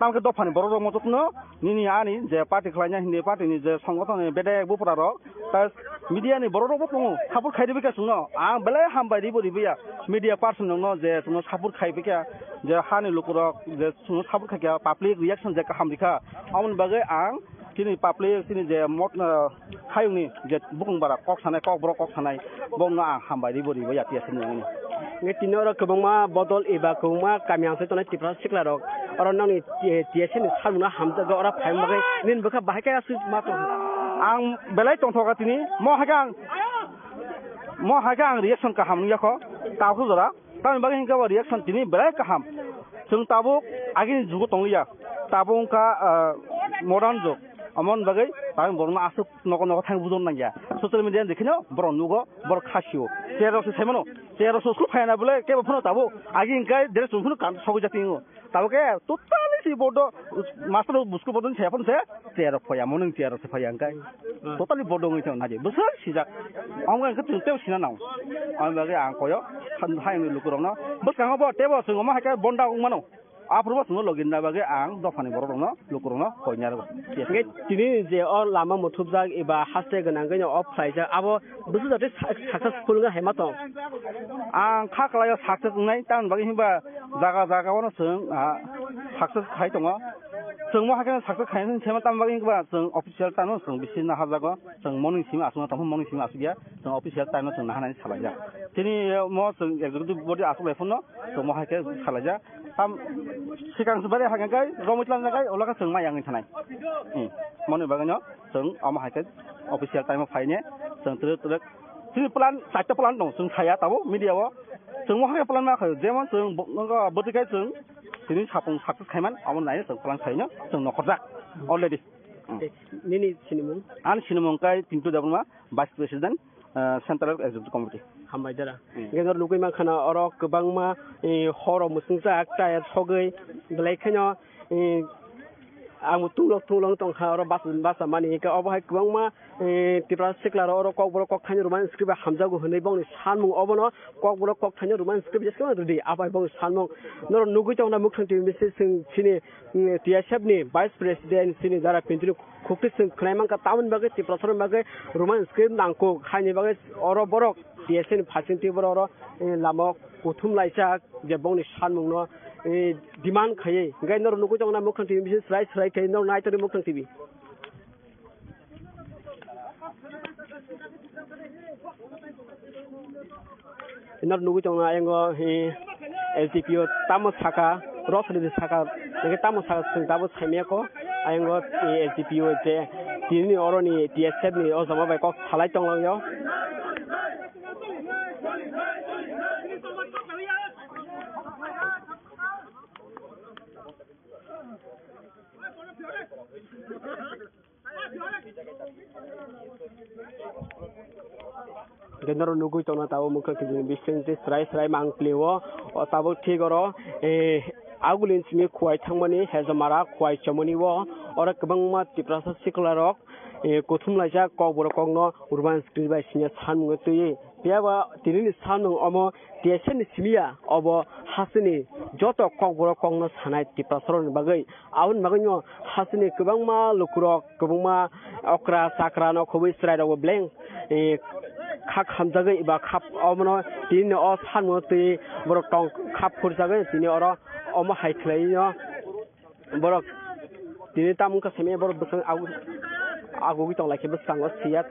tamokhe dophani borok rok motok no, Nini ani je party khlaina hindi party ni je songothon ni bedek bupra rok, ta media ni borok rok bo tongo, support khai rwbikha chwngno. Ang belai hambai ribo ribiya media person rokno je chwngno support khai bikha, je hani lukurok je chwngno support khaikha, public reaction je kaham rikha. Aboni bagwi ang chini public chini je mot, ah, hayungni je bukung bara kok sanai, kok borok kok sanai, bongno ang hambai ribo ribiya T S F ni. Nge tini oro kwbangma bodol eba kwbangma kami ang se tongnai Tripura sikla rok. Oro nokni, eh, T S F ni salmung no hamjakgo, oro phaima bagwi nini bwkha bahai khe aswk ma tong? Ang belai tongthoka tini, mo hai khe ang, mo hai khe ang reaction kaham nung yakho, tabuk jora. Tamoni bagwi hinkhe bo reaction tini belai kaham. Chwng tabuk agini jugo tongliya, tabuk wngkha, ah, modern jug. Amoni bagwi Tang borokno aswk nogo nogo thang bujor nangya. Social media ni dekheno borok nugo, borok khasio. Chair rok se saimano. Chair rok se school phaina bole kebo phano tabo. Agi hingkai dress rok phano kan sogwi jati ngo. Tabo ke totally si bodo master rok busko bodo ni saya phano se chair rok phaya, morning chair rok se phaya hingkai. Totally bodo ngi thang naji. Bwswk sijak. Amo hingke tong teo sina nang. Amo bagwi ang koyo. Hai lukurokno. Bwskango bo tebo swngo ma hai ke bonda wngmano. Aphuru bo chwngno logi rwna bagwi ang dophani borok rokno, lukurokno koi narwgo. Hingke tini je o lama muthubjak eba haste gwnangwi no off khlaijak, abo bwswk jate sa-, successful wngkha hai ma tong? Ang kha kwlaio success wngnai, tamoni bagwi hwnba jaga jaga o no chwng, ah, success khai tongo. Chwng mo hakhe success khai se ma, tamoni bagwi hwnba chwng official time o chwng bisi naharjago, chwng morning simi aswkno tongkha, morning simi aswkya, chwng official time o chwng naharnani salaijak. Tini mo chwng executive body aswk bai phano chwng mo hai khe salaijak. Tam sikang se bari hakhe kai romwi tlan kai ola khe chwng mai yang thanai. Hmm. Moni bagwi no chwng omo hai khe official time o phaine chwng twrwk twrwk. Chini plan, chaita plan dong, chwng saya tabo media o. Chwng mo hai plan ma khayo, jemon chwng bo-, nokha bwtwi kai chwng tini sapung success khaiman, amo nai chwng plan khaino chwng nokhorjak already. Hmm. Nini sinimung? Ani sinimung kai Pintu Debbarma, Vice President, ah, Central Executive Committee. Hambai dara. Hmm. Hingke norok nugui mankha na oro kwbangma, eh, horo muchungjak, tire sogwi, belai kheno, eh, ang bo tunglo tunglo wng tongkha oro bas-, basa mani. Hingke obo hai kwbangma, eh, Tipra sikla rok oro kokborok kokthaino Roman script bai hamjago hinui bongni sanmung obono kokborok kokthaino Roman script bai rwdi. Abo hai bongni sanmung norok nugui tongna Mukhang T V message chwng chini, mm, T S F ni Vice President chini jara Pintuni khukti chwng khwnai mankha, tamoni bagwi Tiprasarokni bagwi Roman script nangkuk haini bagwi oro borok T S F ni phaising twi borok oro, eh, lama o kuthum laijak je bongni sanmungno, eh, demand khaiwi. Hingke norok nugui tongna Mukhang T V message chwrai chwrai khe norok nai tongdi Mukhang T V. Norok nugui tongo ayang o, eh, L T P O tamo saka, rosari ni saka, hingke tamo saka chwng tabuk saimaya kho, ayang o, eh, L T P O je tini oroni T S F ni o jama bai kok salai tonglaio. Hingke norok nugui tongna tabuk Mukhang T V ni bising twi chwrai chwrai mang pili o, o tabuk thik oro, eh, agulini simi Khowai thangmani Hejamara Khowai chomoni o, oro kwbangma Tiprasa sikla rok, eh, kuthum laijak kokborok kokno Roman script bai siniya sanmung twiwi. Phiya ba tinini sanmung omo T S F ni simi ya, obo hasteni joto kokborok kokno sanai Tiprasarokni bagwi. Aboni bagwino hasteni kwbangma lukurok, kwbangma okra chakra no khobwi chwrairokbo beleng, eh, kha khamjagwi eba kha omono tinini o sanmungo twi borok tong kha phurjagwi tini oro omo hai khwlaino. Borok tini tamo wngkha simi borok bwswk agu-, agugwi tonglaikhe bwskango siya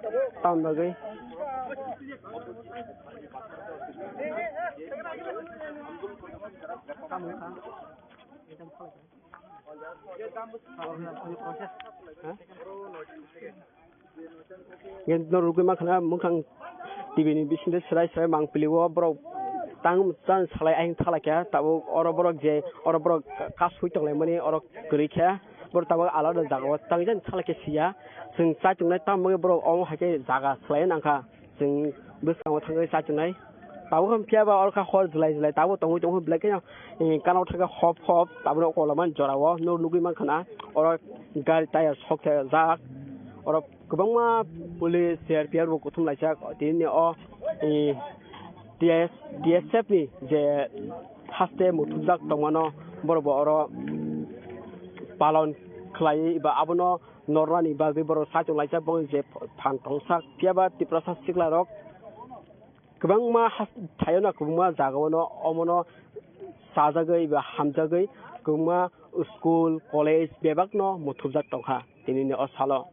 tamoni bagwi. Hingke norok nugui mankha na Mukhang T V ni bisingtwi chwrai chwrai mang pili o borok tang chan salai ayang thalai kha tabuk oro borok je oro borok kasui tonglaimani oro kwrwi kha borok tabuk alada jaga o tang jani thalai khe siya chwng chai tongnai tamo borok omo hai khe jaga swlaiwi nangkha chwng bwskango thangwi chai tongnai. Tabuk hwn phiya ba oro kha hor jwlai jwlai tabuk tongwi tongkha belai kheno, eh, gana o thangkhe hop hop tabukno kolamani jora o norok nugui mankha na oro gari tyre sok jak oro kwbangma police C R P F rok kuthum laijak tini o, eh, T S, T S F ni je haste muthubjak tongmano borok bo oro palon khlaiwi ba abono nornani bagwi borok saichung laijak bo je phan tongsak phiya ba Tiprasa sikla rok kwbangma has-, thaio no kwbangma jaga o no omo no chajagwi ba hamjagwi kwbangma school, college bebak no muthubjak tongkha tinini o salo.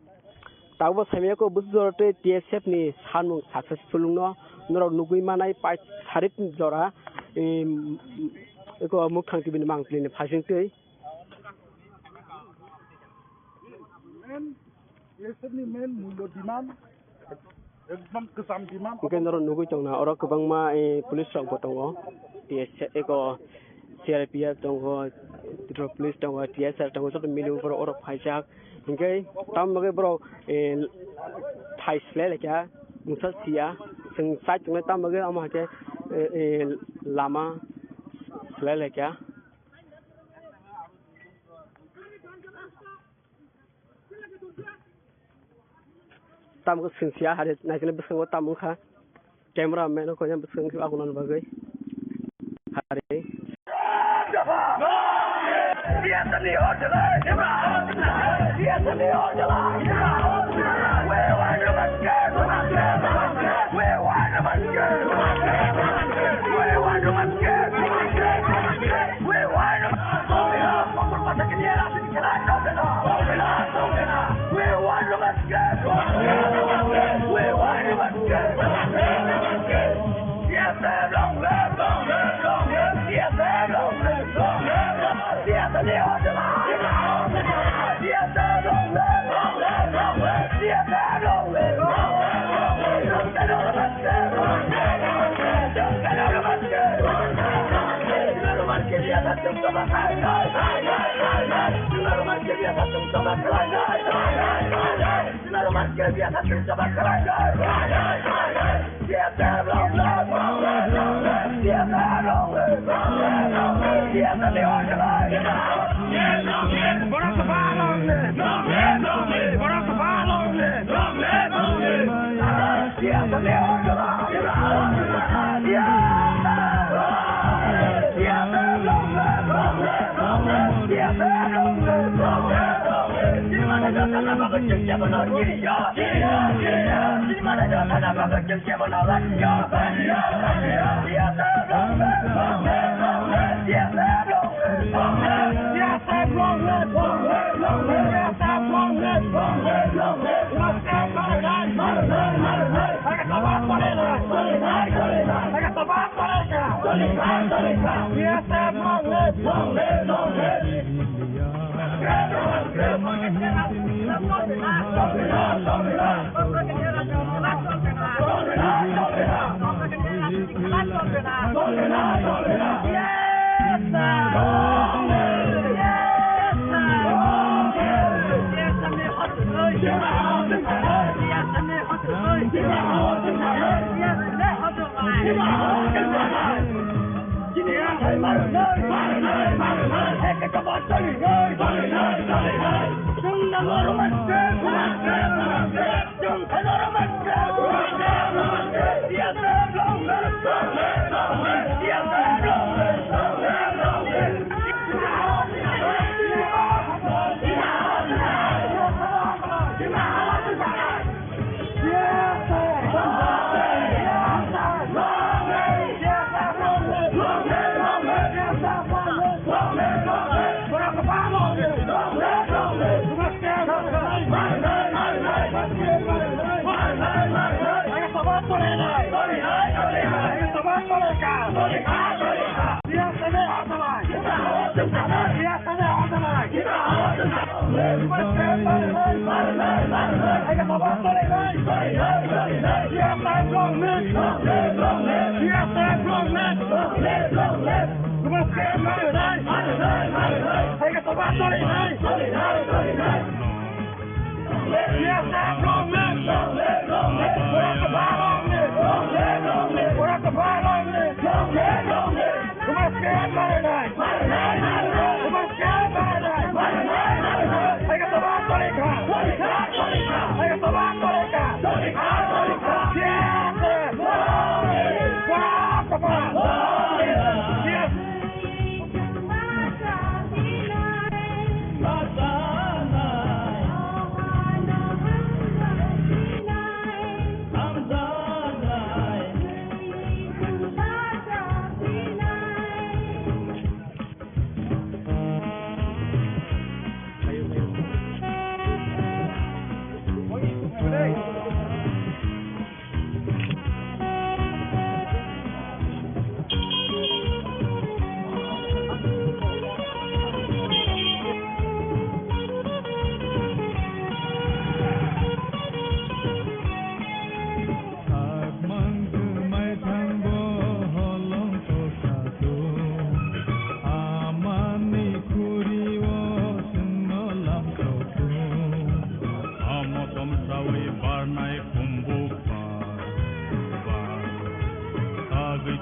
Tabukbo saimanya khe busi jora tei T S F ni sanmung successful wngno norok nugwi manai pai sarik jora, em, eko Mukhang T V ni mangpili ni phaising twi. Main, T S F ni main mulyo demand, ekdom kwcham demand. Hwnkhe norok nugwi tongna oro kwbangma, eh, police rok bo tongo. T S F eko C R P F tongo, Tripura police tongo, T S R tongo, joto mili borok oro phaijak. Hingke tamo bagwi borok, eh, thai slai laikha, mungsa siya, chwng chai tongnai tamo bagwi amo hai khe, eh, eh, lama slai laikha. Tamo khe chwng siya hari naikhe bwskango tamo wngkha. Camera man o koyan bwswng khe agunan bagwi. Hari.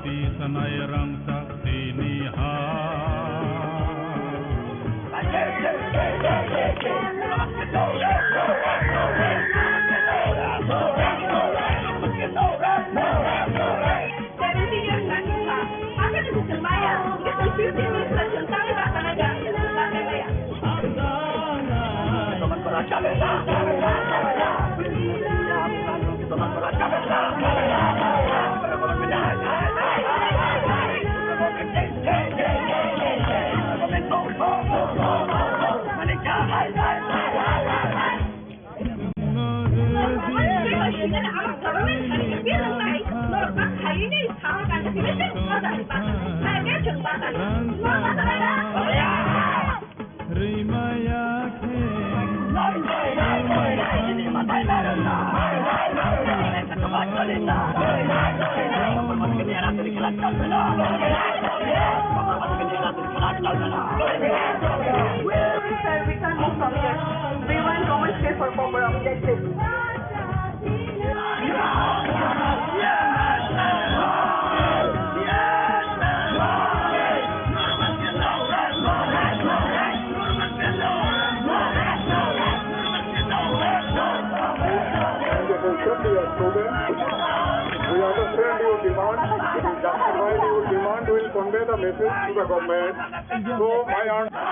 Sanai rangchak tini ha. Seventeen years nangkha, hakhe chwng maya, hwnkhe chwng fifteen minutes no chwng tangwi bachalaijak, chwng tangwi maya. Rimaya khe. We will return, we can't move from here. We want common space for Kokborok. That's it. Education should be a student. We understand your demand. We justify your demand. We will convey the message to the government. So, my answer.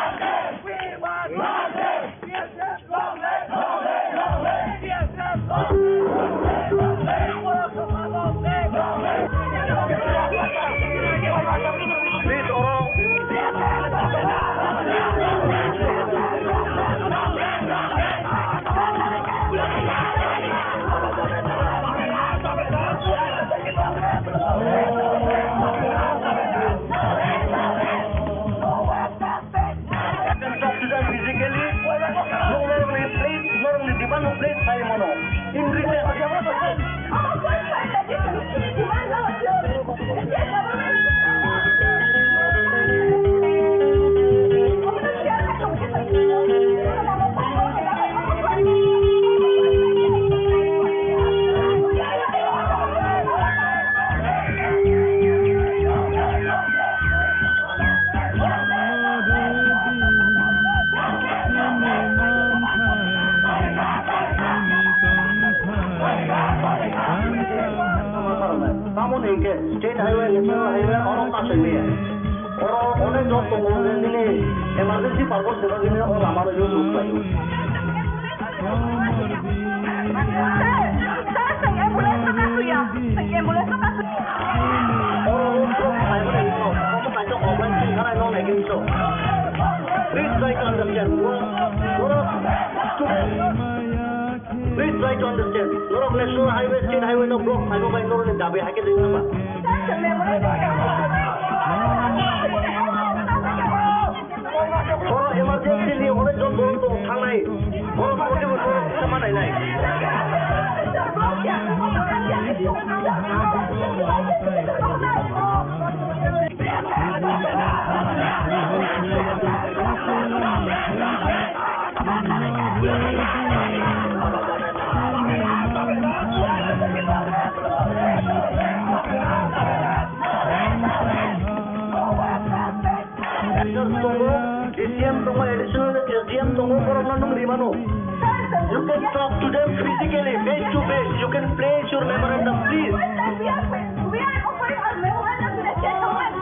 Talk to them physically. Norokni please, norokni demand no please, sai mano. In return. Tamo ni hingke state highway, national highway, oro kaso maya. Oro onek jon tongo, nini emergency purpose ni bagwi nini o lama no use khlai o. Sir, sir, sir, ambulance no kasu ya. Sir, ambulance no kasu. Oro road block khlai mani ino, omo kaisa offline thang thang no nai khe so. Please try to understand. Oro, oro, please try to understand. Norok national highway, state highway no block khlai bai norok ni dabi hai khe twi nang ba. Sir, sir, ambulance no kasu. Oro emergency ni onek jon borok tong thangnai. Borok mote bo borok kisa ma nainai. Tongo, D C M tongo, additional S D M tongo, borokno nwng rimano. You can talk to them physically, face to face. You can place your memorandum, please. We are offering our memorandum to the state government.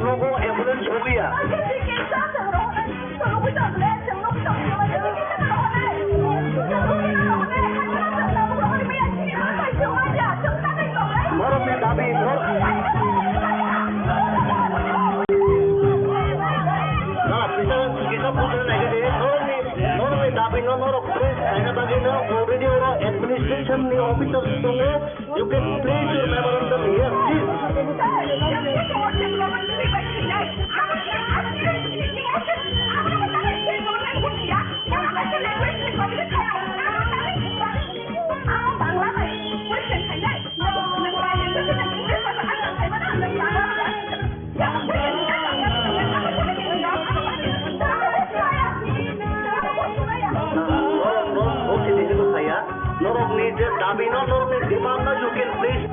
Nogo ambulance sogwi ya. Borokni dabi, borok-, na, kisa, kisa bujina nai khe de, borokni, borokni dabi no norok press khaina bagwi no already oro administration Ni officers tongo, you can place your memorandum here, please. Norok, norok, norok, norok, norok, norok, norok, norok, norokni je dabi no, norokni demand no, you can please.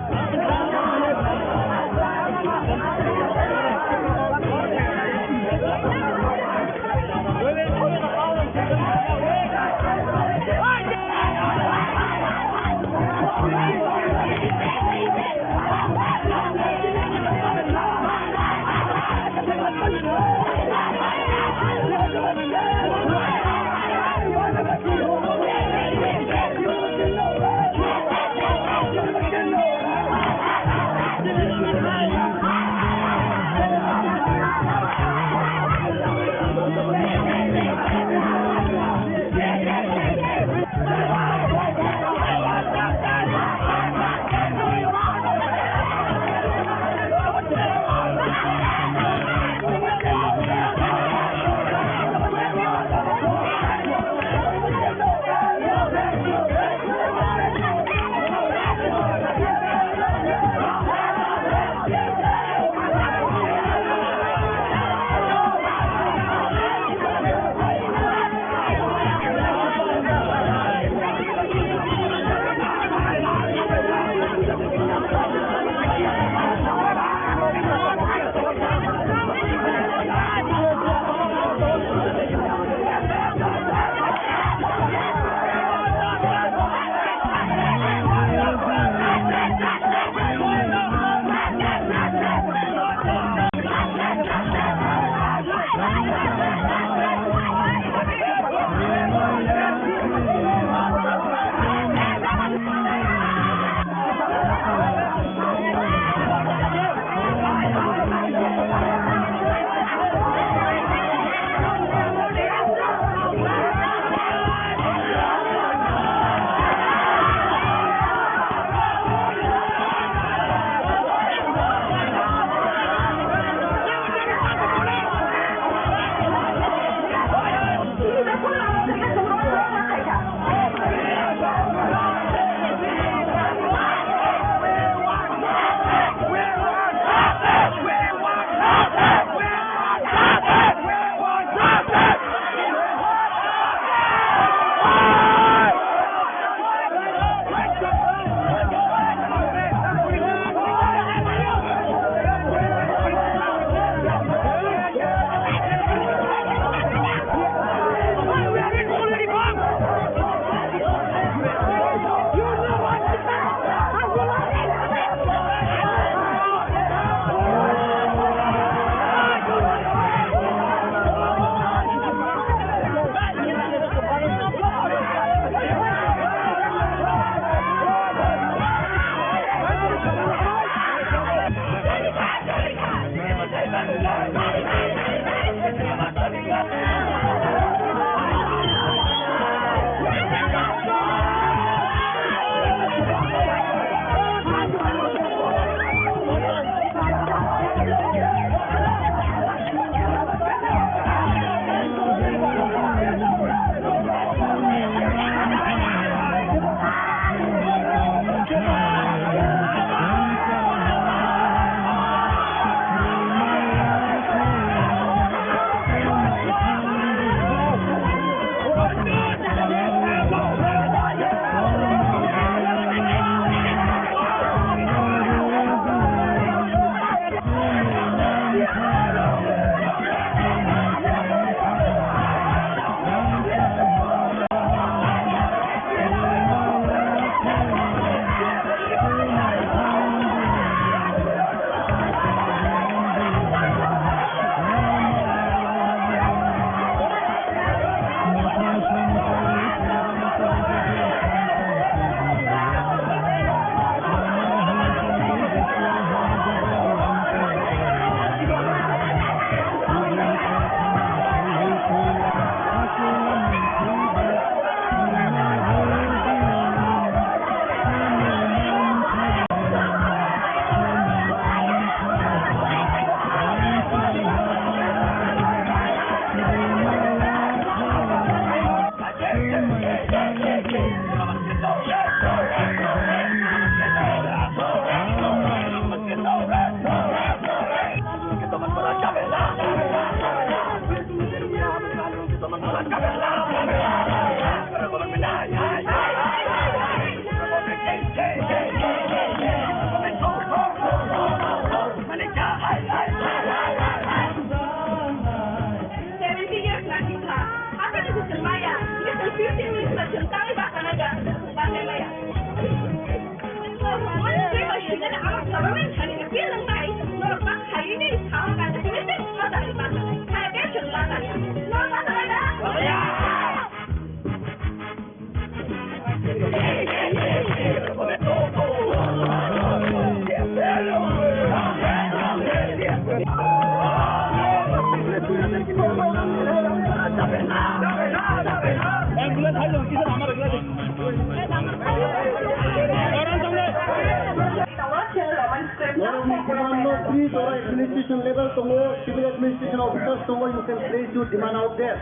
Demand no free, jora administration level tongo, civil administration officers tongo, you can place your demand out there.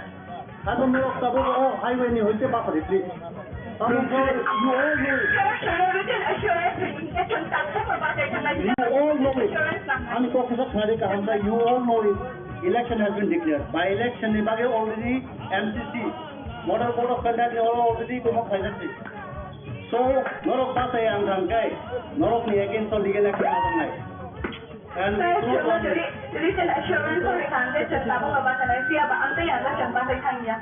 Haikhe norok tabuk o highway ni hoite bapari, please. Tabuk o you all know it. You all know it. Ani kok kisa khnari kaham kha, you all know it. Election has been declared. By election ni bagwi already M C C, Model Code of Conduct ni already tongma khlaijak se. So, norok bachai ang thang khe, norok ni against o legal action nangnai. And Sir, so chwngno on. Jodi written assurance o rikha hwnkhe chwng tabukno bachanai, phiya ba amtwi ang chwng bachai thangya.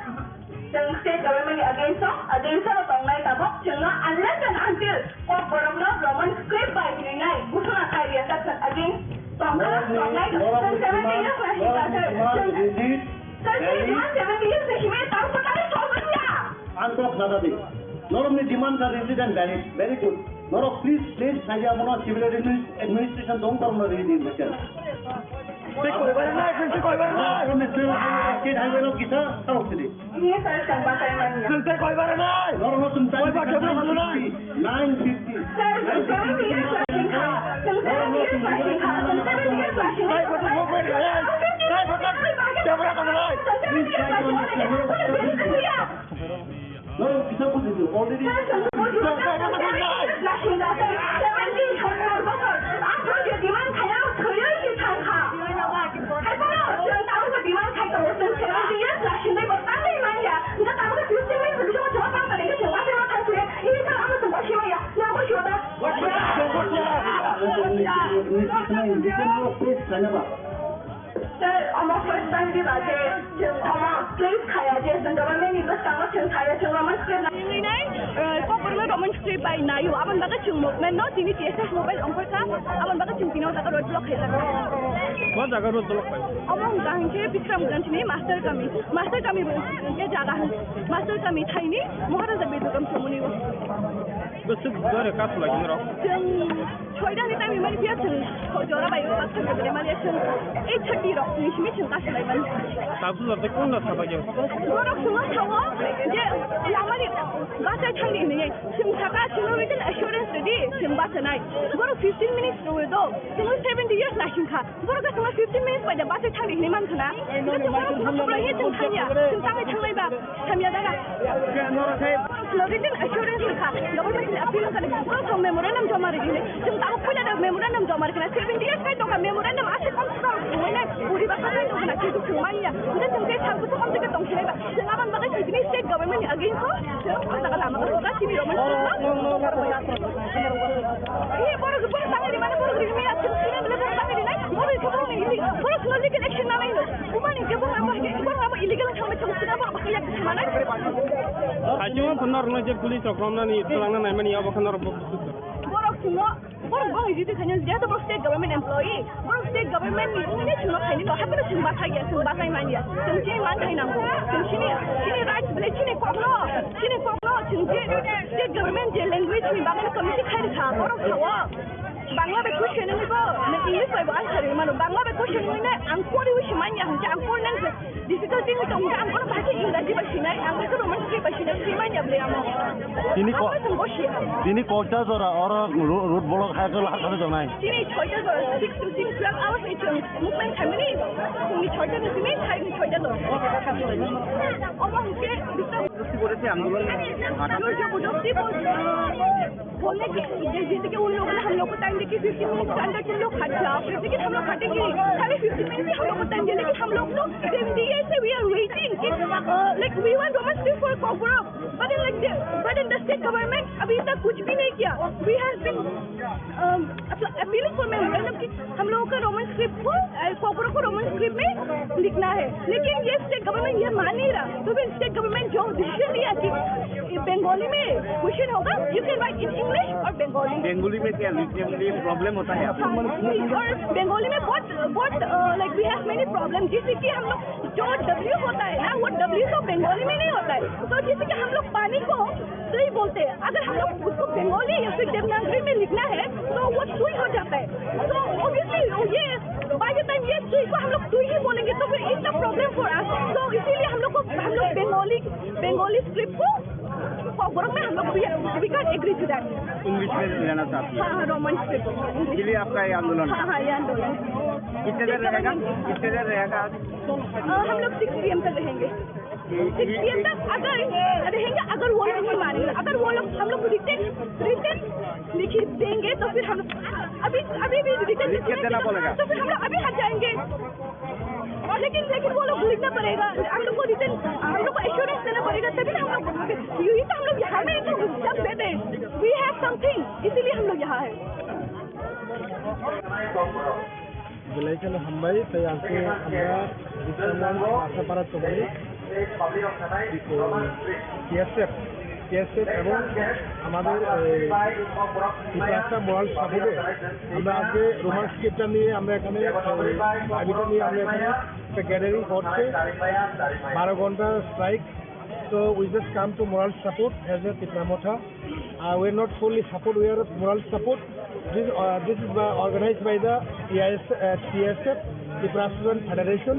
Chwng state government ni against o, against o tongnai tabuk, chwngno unless and until kok borokno Roman script bai rinai, buthuna khai riya kha chwng against tongkha, norokni, tongnai, norokni chwng seventy years demand, bai hika norokni sir, demand chwng, rigid sir, chini and demand seventy years ni simi tabuk kwtalwi solve wngya. Ang kok khna di. Norokni demand kha rigid and valid. Very good. Norok please, please, saya mono civil adminis-, administration dong, norokno rigid din, better. Tei koi bara nai, tei koi bara nai. Norokni state highway, state highway no kisa, tarok sidi. Ini saya chwng bachai manya. Tei koi bara nai. Norokno chwng tani koi bara nai. Nine fifty. Sir, chwng seventy years lasing kha. Chwng seventy years lasing kha. Chwng seventy years lasing kha. Tei koi bara nai. Tei koi bara nai. Tei koi bara nai. Chwng seventy years lasing kha. Norok kisa buji di, already. Sir, omo first time di ba je chwng omo please khaya je chwng government ni bwskango chwng khaya chwng Roman script na. Tini nai, eh, kokborokno Roman script bai naio, aboni bagwi chwng movement no tini T S S movement ongkhorkha, aboni bagwi chwng tini o jaga road block khaijak. O jaga road block bai? Omo hwnkha hinkhe Bikramganj ni Master Kami, Master Kami bo hinkhe jaga hwn, Master Kami thaini Maharaja Bidukam chumuni o. Bwswk jora kasu lagi norok? Chwng Soida ni time mani phiya chwng jora bai o baksa jora mani chwng eight thirty rok ni simi chwng kasu lai mani. Tabuk jora tei kung da sabai jeng? Borok chwngno sao je lamani bachai thangdi hinwi chwng saka chwngno written assurance rwdi chwng bachanai. Borok fifteen minutes rwui do chwngno seventy years lasing kha. Borok chwngno fifteen minutes bai da bachai thangdi hinwi man khna. Chwng borok chwng thangya chwng tangwi thanglai ba. Hamya daga. Logitin assurance kha. Government ni appeal kha. Ko memorandum joma ri dine. Chwng tabuk puila da memorandum joma ri kana. Seventy years kai tongka memorandum ase kom sal kumai na. Uri ba kai tongka na. Chwng chwng manya. Udah chwng kai thang ko kom tike tong sinai ba. Chwng aban bagai chwng ni state government ni against ko. Chwng ko daga lama ko ka chini roman. Ini borok borok tangi di mana borok di mana chwng sini bela borok tangi di nai. Borok ko borok ni borok logitin action na nai no. Bumani kebo abo, kebo abo illegal thangma chwng sina bo abo kaya kisa manai. Ajo phunor no je police rok romna ni tolangna naimani abo khano rok. Borok chwngno, borok bo ijiti khanya je to state government employee, borok state government ni ungni chwngno khaini no, haphano chwng bathai ya, chwng bathai man ya, chwng chini man thai nango, chwng chini, chini right bele chini kokno, chini kokno chwng je state government je language ni bagwi committee khai rikha, borok sao. Bangla bai question wngwi bo, nang English bai bo answer rwwi mano. Bangla bai question wngwi nai, ang poriwi se manya hwnkhe, ang pornang se difficulty wngwi tong hwnkhe, ang bono bahai khe Engraji bai sinai, ang bahai khe Roman script bai sinai, se manya bwlai amo. Tini ko-, Ang bono chwng bo siya. Tini koita jora oro ro-, road block hai jora hakha tongnai. Tini soita jora, six to six, twelve hours ni chwng movement khaimani, phungni soita ni simi, thaini soita jora. Omo hwnkhe, Jorbostibasti bol-, बोलने के, जैसे कि उन लोगों ने हम लोग को टाइम देके फिफ्टीन मिनट के अंदर तुम लोग हट जाओ, लेकिन हम लोग हटेंगे नहीं। खाली फिफ्टीन मिनट ही हम लोग को टाइम दिया, लेकिन हम लोग तो सेवेंटी ईयर से we are waiting कि, uh, like, we want Roman script for Kokborok, but in, like, the, but in the state government अभी तक कुछ भी नहीं किया। We have been, um, appealing for memorandum कि हम लोगों का रोमन स्क्रिप्ट को, अ, कोकरो को रोमन स्क्रिप्ट में लिखना है, लेकिन ये स्टेट गवर्नमेंट ये मान नहीं रहा। तो फिर स्टेट गवर्नमेंट जो डिसीजन लिया कि ये बंगाली में क्वेश्चन होगा, you can write in English और बंगाली। बंगाली में क्या लिखने में प्रॉब्लम होता है आपको? हाँ, नहीं, और बंगाली में बहुत, बहुत, अ, like, we have many problem, जैसे कि हम लोग जो डब्ल्यू होता है ना, वो डब्ल्यू तो बंगाली में नहीं होता है। तो जैसे कि हम लोग पानी को तो ही बोलते हैं, अगर हम लोग उसको बंगाली या फिर देवनागरी में लिखना है, तो वो तुई हो जाता है। तो ऑब्वियसली ये, बाय द टाइम ये तुई को हम लोग तुई ही बोलेंगे, तो फिर it's a problem for us. तो इसीलिए हम लोग को, हम लोग बंगाली, बंगाली स्क्रिप्ट को Borok na hum log bhi, we can't agree to that. English में लेना चाहती है। हाँ, हाँ, रोमन स्क्रिप्ट। इसलिए आपका ये आंदोलन। हाँ, हाँ, ये आंदोलन। कितने देर रहेगा? कितने देर रहेगा? अ, हम लोग सिक्स पीएम तक रहेंगे। सिक्स पीएम तक अगर रहेंगे, अगर वो नहीं मानेंगे, अगर वो लोग, हम लोग रिटन, रिटन लिख देंगे तो फिर हम लोग अभी, अभी भी रिटन लिख के देना पड़ेगा। तो फिर हम लोग अभी हट जाएंगे। लेकिन, लेकिन वो लोग लिखना पड़ेगा, हम लोग को रिटन, हम लोग को एश्योरेंस देना पड़ेगा, तभी ना हम लोग, यही तो हम लोग यहाँ में तो जब देते हैं, we have something, इसीलिए हम लोग यहाँ है। Belai kheno hambai, tei ang khe ang kha Bisramganj Marsapara chongmani, TSF, TSF এবং আমাদের, এই, ত্রিপুরা মোরাল সাপোর্টে আমরা আজকে রোমান স্ক্রিপ্টটা নিয়ে আমরা এখানে, এই, দাবিটা নিয়ে আমরা এখানে একটা গ্যাদারিং করছি, বারো ঘন্টা strike. So we just come to moral support as a Tipra Motha. Uh, we are not solely support, we are moral support. This, uh, this is, uh, organized by the T I S, uh, T S F, Tiprasa Student Federation.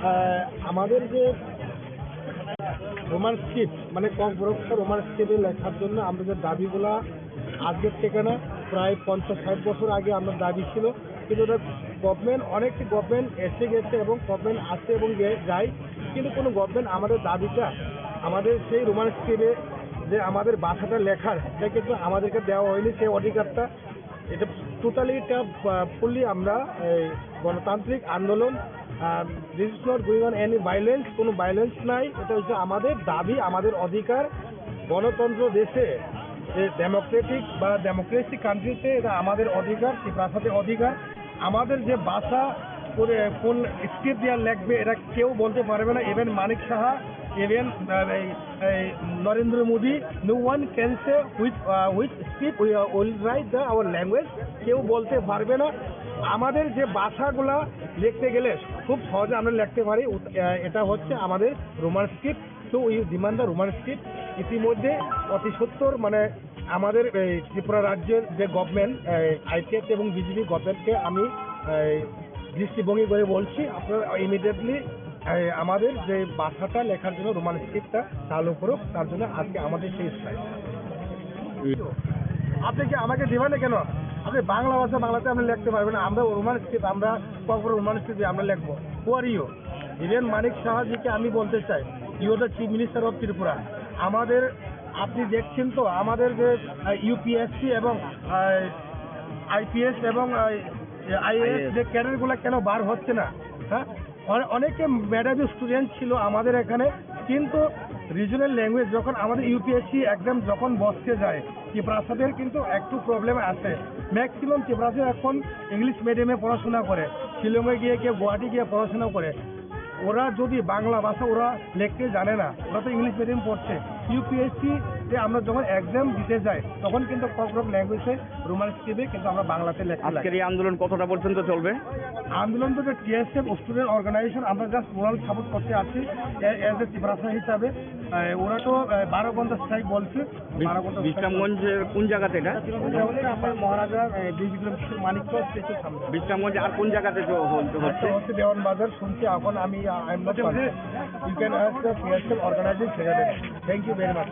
Uh, আমাদের যে Roman script, মানে ককবরক রোমান স্ক্রিপ্টে লেখার জন্য আমরা যে দাবিগুলা আজকের থেকে না, প্রায় পঞ্চাশ ষাট বছর আগে আমরা দাবি ছিল, কিন্তু ওটা গভর্নমেন্ট, অনেক গভর্নমেন্ট এসে গেছে এবং গভর্নমেন্ট আসে এবং গে-, যায়, কিন্তু কোনো গভর্নমেন্ট আমাদের দাবিটা, আমাদের সেই রোমান স্ক্রিপ্টে যে আমাদের ভাষাটা লেখার, সেটা কিন্তু আমাদেরকে দেওয়া হয়নি সেই অধিকারটা। এটা টোটালি, এটা, আহ, ফুললি আমরা এই গণতান্ত্রিক আন্দোলন। আহ, this is not going on any violence, কোনো ভায়োলেন্স নাই। এটা হচ্ছে আমাদের দাবি, আমাদের অধিকার। গণতন্ত্র দেশে, যে ডেমোক্রেটিক বা ডেমোক্রেসি কান্ট্রিতে এটা আমাদের অধিকার, ত্রিপ্রাসাদের অধিকার। আমাদের যে ভাষা, করে কোন স্ক্রিপ্ট দিয়ে লেখবে, এটা কেউ বলতে পারবে না। ইভেন মানিক সাহা, ইভেন, আহ, এই, এই নরেন্দ্র Modi, no one can say which, uh, which script we, uh, will write the our language, কেউ বলতে পারবে না। আমাদের যে ভাষাগুলা লিখতে গেলে খুব সহজে আমরা লিখতে পারি, উত-, আহ, এটা হচ্ছে আমাদের Roman script. So we demand the Roman script। ইতিমধ্যে অতি সত্বর, মানে, আমাদের এই ত্রিপুরা রাজ্যের যে গভর্নমেন্ট, আইপিএফ এবং বিজেপি গভর্নমেন্টকে আমি, এই, দৃষ্টিভঙ্গি করে বলছি, আপনারা ইমিডিয়েটলি, এই, আমাদের যে ভাষাটা লেখার জন্য রোমান স্ক্রিপ্টটা চালু করুক, তার জন্য আজকে আমাদের সেই স্ট্রাইক। আপনি কি আমাকে দিবেন না কেন? আপনি বাংলা ভাষা বাংলাতে আপনি লিখতে পারবেন না, আমরা রোমান স্ক্রিপ্ট, আমরা কখনো রোমান স্ক্রিপ্ট আমরা লিখবো। Who are you? ইভেন মানিক সাহাজিকে আমি বলতে চাই, you are the chief minister of Tripura। আমাদের, আপনি দেখছেন তো আমাদের যে, আহ, ইউপিএসসি এবং, আহ, আইপিএস এবং, আহ, আইএএস আইএএস। যে ক্যাডারগুলো কেন বার হচ্ছে না? হ্যাঁ, অনে-, অনেকে মেধাবী স্টুডেন্ট ছিল আমাদের এখানে, কিন্তু রিজনাল ল্যাঙ্গুয়েজ যখন আমাদের ইউপিএসসি এক্সাম যখন বসতে যায়, ত্রিপ্রাসাদের কিন্তু একটু প্রবলেম আছে। ম্যাক্সিমাম ত্রিপ্রাসাদের এখন ইংলিশ মিডিয়ামে পড়াশোনা করে, শিলংয়ে গিয়ে কেউ গুয়াহাটি গিয়ে পড়াশোনা করে। ওরা যদি বাংলা ভাষা ওরা লিখতে জানে না, ওরা তো ইংলিশ মিডিয়াম পড়ছে। ইউপিএসসি তে আমরা যখন এক্সাম দিতে যাই, তখন কিন্তু ককবরক ল্যাঙ্গুয়েজে রোমান স্ক্রিপ্টে কিন্তু আমরা বাংলাতে লিখতে লাগে। আজকের এই আন্দোলন কতটা পর্যন্ত চলবে? আন্দোলন তো টিএসএফ স্টুডেন্ট অর্গানাইজেশন, আমরা জাস্ট মোরাল সাপোর্ট করতে আসছি এ-, এজ এ ত্রিপ্রাসা হিসাবে। এ, ওরা তো, এ, বারো ঘন্টা স্ট্রাইক বলছে। বিশ-, বারো ঘন্টা স্ট্রাইক বিশ্রামগঞ্জের কোন জায়গাতে এটা? এটা হচ্ছে আপনার মহারাজা, এ, বীর বিক্রম কিশোর মানিক্য স্ট্যাচুর সামনে। বিশ্রামগঞ্জে আর কোন জায়গাতে চ-, হচ্ছে? আচ্ছা, হচ্ছে দেওয়ান বাজার, শুনছি এখন আমি, আ, I am not confident. You can ask the P S F organizing secretary. Thank you very much.